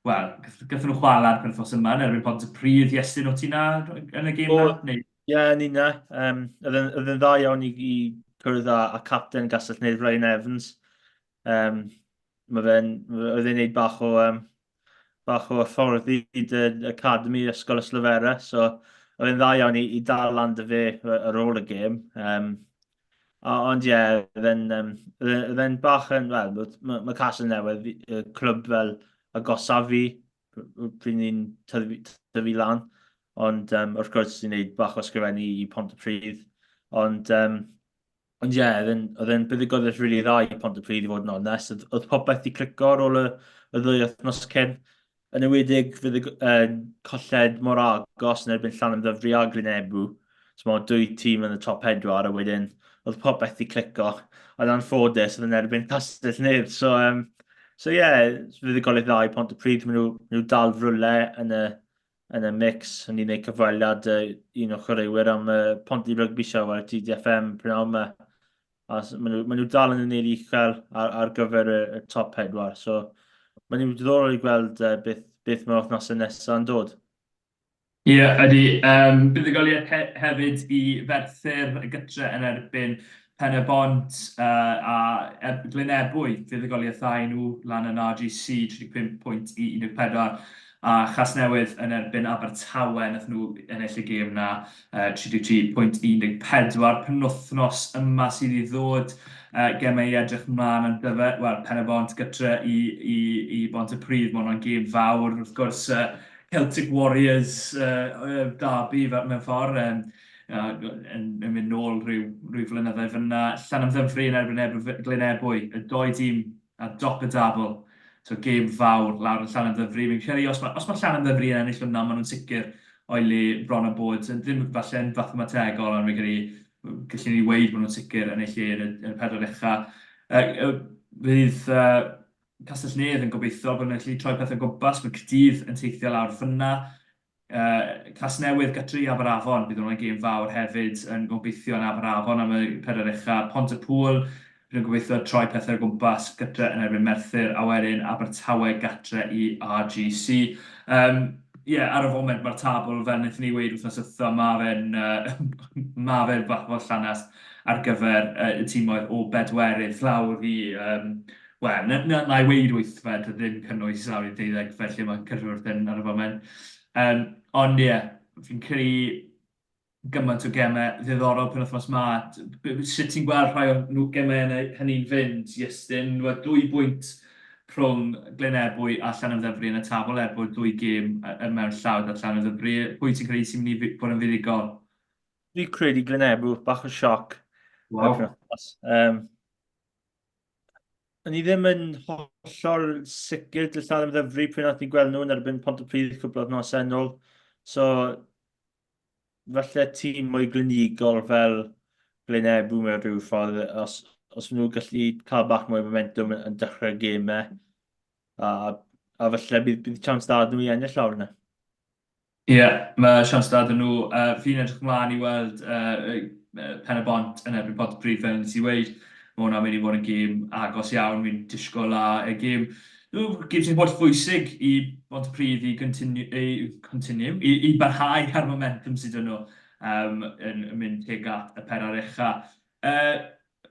[SPEAKER 3] wel, gathon nhw chwala'r penwythnos yma yn erbyn Pontypridd. Iestyn, o ti na yn y gêm na?
[SPEAKER 4] Neu? Ie, yeah, ni na. Um, oedd yn dda iawn i, i cwrdd â, a capten Castell Nedd, Ryan Evans. Um, mae fe'n, oedd e'n neud bach o, um, bach o hyfforddi dy academy Ysgol Yslofera, so oedd e'n dda iawn i, i dal lan dy fe ar ôl y gêm. Um, ond ie, yeah, oedd e'n um, oedd e'n bach yn, wel, mae ma Castell Newydd, y clwb fel agosaf fi, pryd ni'n tyfu, tyfu lan. Ond um, wrth gwrs, ni'n gwneud bach o ysgrifennu i Pontypridd. Ond um, ond ie, yeah, oedd e'n buddugoliaeth rili really dda i Pontypridd i fod yn onest. Oedd, oedd popeth i clico ar ôl y, y ddwy wythnos cyn. Yn enwedig fydd y uh, colled mor agos yn erbyn Llanymddyfri a Glynebw. So mae dwy tîm yn y top pedwar a wedyn oedd popeth i clico. Ond anffodus oedd yn erbyn Castell Nedd. So, um, so ie, yeah, fuddugoliaeth dda i Pontypridd. Maen nhw, nhw dal rwle yn y, yn y mix. O'n i'n gwneud cyfweliad uh, un o chwaraewyr am y uh, Ponty Rugby Show ar TDFM prynhawn yma. A maen nhw, maen nhw dal yn y neud uchel ar, ar gyfer y, y top pedwar. So, maen nhw'n diddorol i gweld uh, beth, beth mae'r wythnosau nesaf yn dod.
[SPEAKER 3] Ie, yeah, ydy. Um, buddugoliaeth he hefyd i Ferthyr y gytre yn erbyn Pen y Bont uh, a er, Glynebwy, fuddugoliaeth dda i nhw lan yn RGC, 35 pwynt i 14. A Chasnewydd yn erbyn Abertawe, nath nhw ennill y gêm na, uh, 33.14. Penwythnos yma sydd i ddod, uh, gemau i edrych mlaen yn dyfe, wel, Pen y Bont gytre i, i, i Bont y Pryd, mae hwnna'n gêm fawr, wrth gwrs, uh, Celtic Warriors uh, uh, derby mewn ffordd, um, yn, yn mynd nôl rhyw, rhyw flynyddoedd fyna. Llanymddyfri yn erbyn Ebr, Glyn Ebwy, y doi dîm ar dop y dabl. So gêm fawr lawr yn Llanymddyfri. Fi'n credu os mae, os mae Llanymddyfri yn ennill hwnna, maen nhw'n sicr o'i le bron a bod. Ddim falle'n fathemategol, ond fi'n credu gallwn ni weud bod nhw'n sicr yn eu lle yn y, yn y pedwar ucha. Uh, fydd uh, Castell Nedd yn gobeithio bod nhw'n gallu troi pethau gwmpas. Mae Caerdydd yn teithio lawr fyna. Uh, Casnewydd gytre i Aberafon, bydd hwnna'n gêm fawr hefyd yn gobeithio yn Aberafon am y pedwar ucha. Pont-y-pŵl, bydd yn gobeithio troi pethau o gwmpas gytre yn erbyn Merthyr, a wedyn Abertawe gatre i RGC. Um, yeah, ar y foment mae'r tabl, fel wnaethon ni weud wythnos dwytha, mae fe'n uh, ma fe'n bach o llanast ar gyfer uh, y timoedd o bedwerydd lawr i um, Wel, na, na, na i weud wythfed, ddim cynnwys lawr i ddeuddegfed lle mae Caerfyrddin ar y foment. Um, ond ie, yeah, fi'n credu gymaint o gemau ddiddorol penwythnos ma. Sut ti'n gweld rhai o'r nhw gemau hynny'n fynd, Iestyn? Wel, dwy bwynt rhwng Glynebwy a Llanymddyfri yn y tabl er bod dwy gêm mewn llaw 'da Llanymddyfri. Pwy ti'n credu sy'n mynd i fod yn fuddugol?
[SPEAKER 4] Fi'n credu Glynebwy, bach o sioc.
[SPEAKER 3] Wow.
[SPEAKER 4] Um, O'n i ddim yn hollol sicr dy Llanymddyfri pryd nath ni gweld nhw yn erbyn Pontypridd cwpl o wythnosau yn ôl. So, falle tîm mwy glinigol fel Glynebw mewn rhyw ffordd, os, os nhw'n gallu cael bach mwy o momentum yn, yn dechrau'r gemau, a, a falle bydd, bydd chance da nhw i ennill lawr yna.
[SPEAKER 3] Ie, yeah, mae siawns da 'da nhw. Uh, fi'n edrych ymlaen i weld uh, Pen y Bont yn erbyn Pontypridd fel nes i weud. Mae hwnna'n mynd i fod yn gêm agos iawn. Fi'n disgwyl a y gêm, gêm sy'n holl bwysig i Pontypridd i continue, i, continue, i, i barhau ar momentum sydd 'da nhw um, yn, yn mynd tuag at y pedwar ucha. Uh,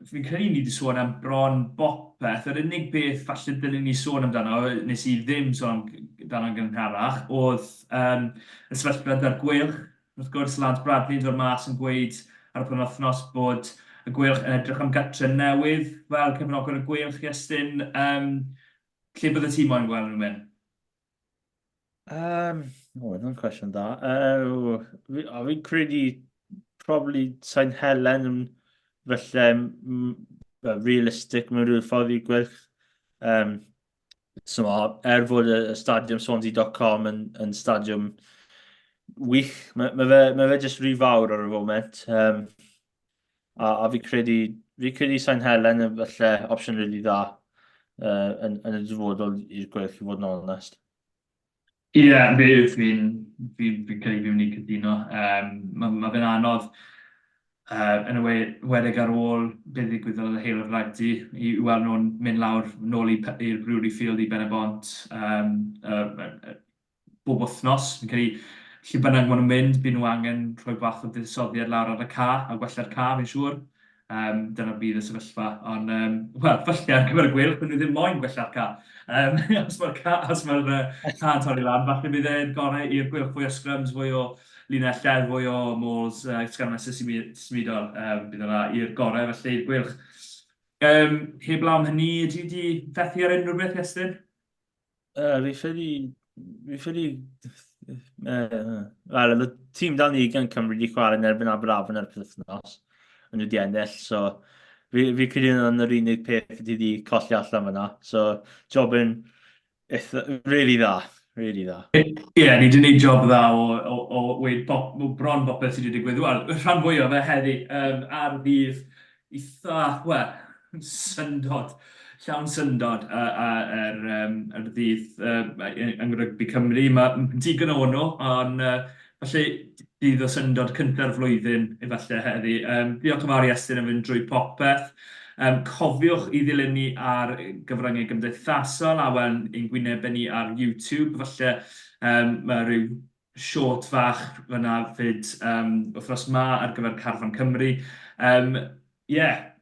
[SPEAKER 3] fi'n credu ni wedi sôn am bron bopeth. Yr unig beth falle dylen ni sôn amdano, nes i ddim sôn amdano'n gynharach, oedd um, y sefyllfa da'r Gweilch. Wrth gwrs, Lance Bradley yn dod mas yn gweud ar y penwythnos bod y Gweilch yn edrych am gartre newydd fel cefnogwr y Gweilch, Iestyn. Um, lle bydde ti moyn gweld nhw'n mynd?
[SPEAKER 4] Um, o, yna'n cwestiwn da. Uh, fi, o, fi'n credu probably Sain Helen yn falle realistic mewn rhyw ffordd i Gweilch. Um, So, er fod y, y stadiwm Swansea.com yn, yn stadiwm wych, mae, mae, fe, mae fe jyst rhy fawr ar y foment. Um, a, a fi credu, fi credu Sain Helen yn falle opsiwn rili dda uh, yn, yn y dyfodol i'r Gweilch i fod yn onest.
[SPEAKER 3] Ie, yeah, fi, fi'n fi, fi credu fi'n mynd i cytuno. Um, mae ma fe'n anodd uh, yn enwedig ar ôl beth ddigwyddodd yn y Heol y Ragdy, i weld nhw'n mynd lawr nôl i'r Brewery Field i Ben-y-bont um, uh, bob wythnos. Fi'n credu lle bynnag maen nhw'n mynd, bydd nhw angen rhoi bach o fuddsoddiad lawr ar y ca a gwella'r ca, fi'n siŵr. Um, dyna bydd y sefyllfa. Ond, um, wel, falle ar gyfer y Gweilch, bydd nhw ddim moyn gwella'r ca. Um, os mae'r ca, os mae'r uh, ca yn torri lan, falle bydd e'n gorau i'r Gweilch fwy o scrums, fwy o linellau, fwy o mauls, uh, sgarmesau symudol. Um, bydd hwnna i'r gorau felly i'r Gweilch. Um, heblaw am hynny, ydw i wedi fethu ar unrhyw beth, Iestyn?
[SPEAKER 4] Uh, fi ffili... Fi ffili... Uh, Wel, oedd y tîm dan ugain Cymru wedi chwarae yn erbyn Aberafan ar y penwythnos. Yn nhw wedi ennill, so fi, fi credu yn yr unig peth wedi wedi colli allan fyna. So, job yn eitha, really dda, really dda.
[SPEAKER 3] Ie, yeah, ni wedi gwneud job dda o, o, o, o bop, o bron bopeth sydd wedi digwydd. Wel, rhan fwyaf fe heddi um, ar ddydd eitha, wel, syndod, llawn syndod ar, um, ar ddydd yng Ngrygbi Cymru. Mae digon o nhw, ond uh, falle dydd o syndod cynta'r flwyddyn efallai heddi. Um, diolch yn fawr i Estyn am fynd drwy popeth. Um, cofiwch i ddilyn ni ar gyfryngau gymdeithasol a wel ein gwynebau ni ar YouTube. Falle um, mae rhyw short fach fyna fyd um, wythnos ma ar gyfer Carfan Cymru. Um, yeah,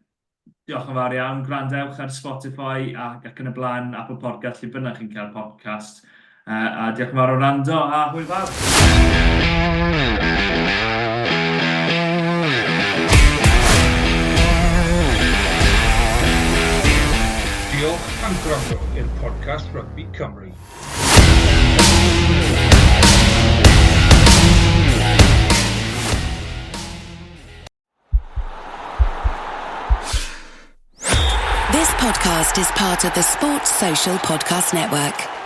[SPEAKER 3] diolch yn fawr iawn. Gwrandewch ar Spotify ac, ac yn y blaen, Apple Podcast, lle bynnag chi'n cael podcast. Uh, a diolch yn fawr o wrando a hwyl fawr.
[SPEAKER 2] Diolch am gwrando i'r podcast Rygbi Cymru.
[SPEAKER 1] This podcast is part of the Sports Social Podcast Network.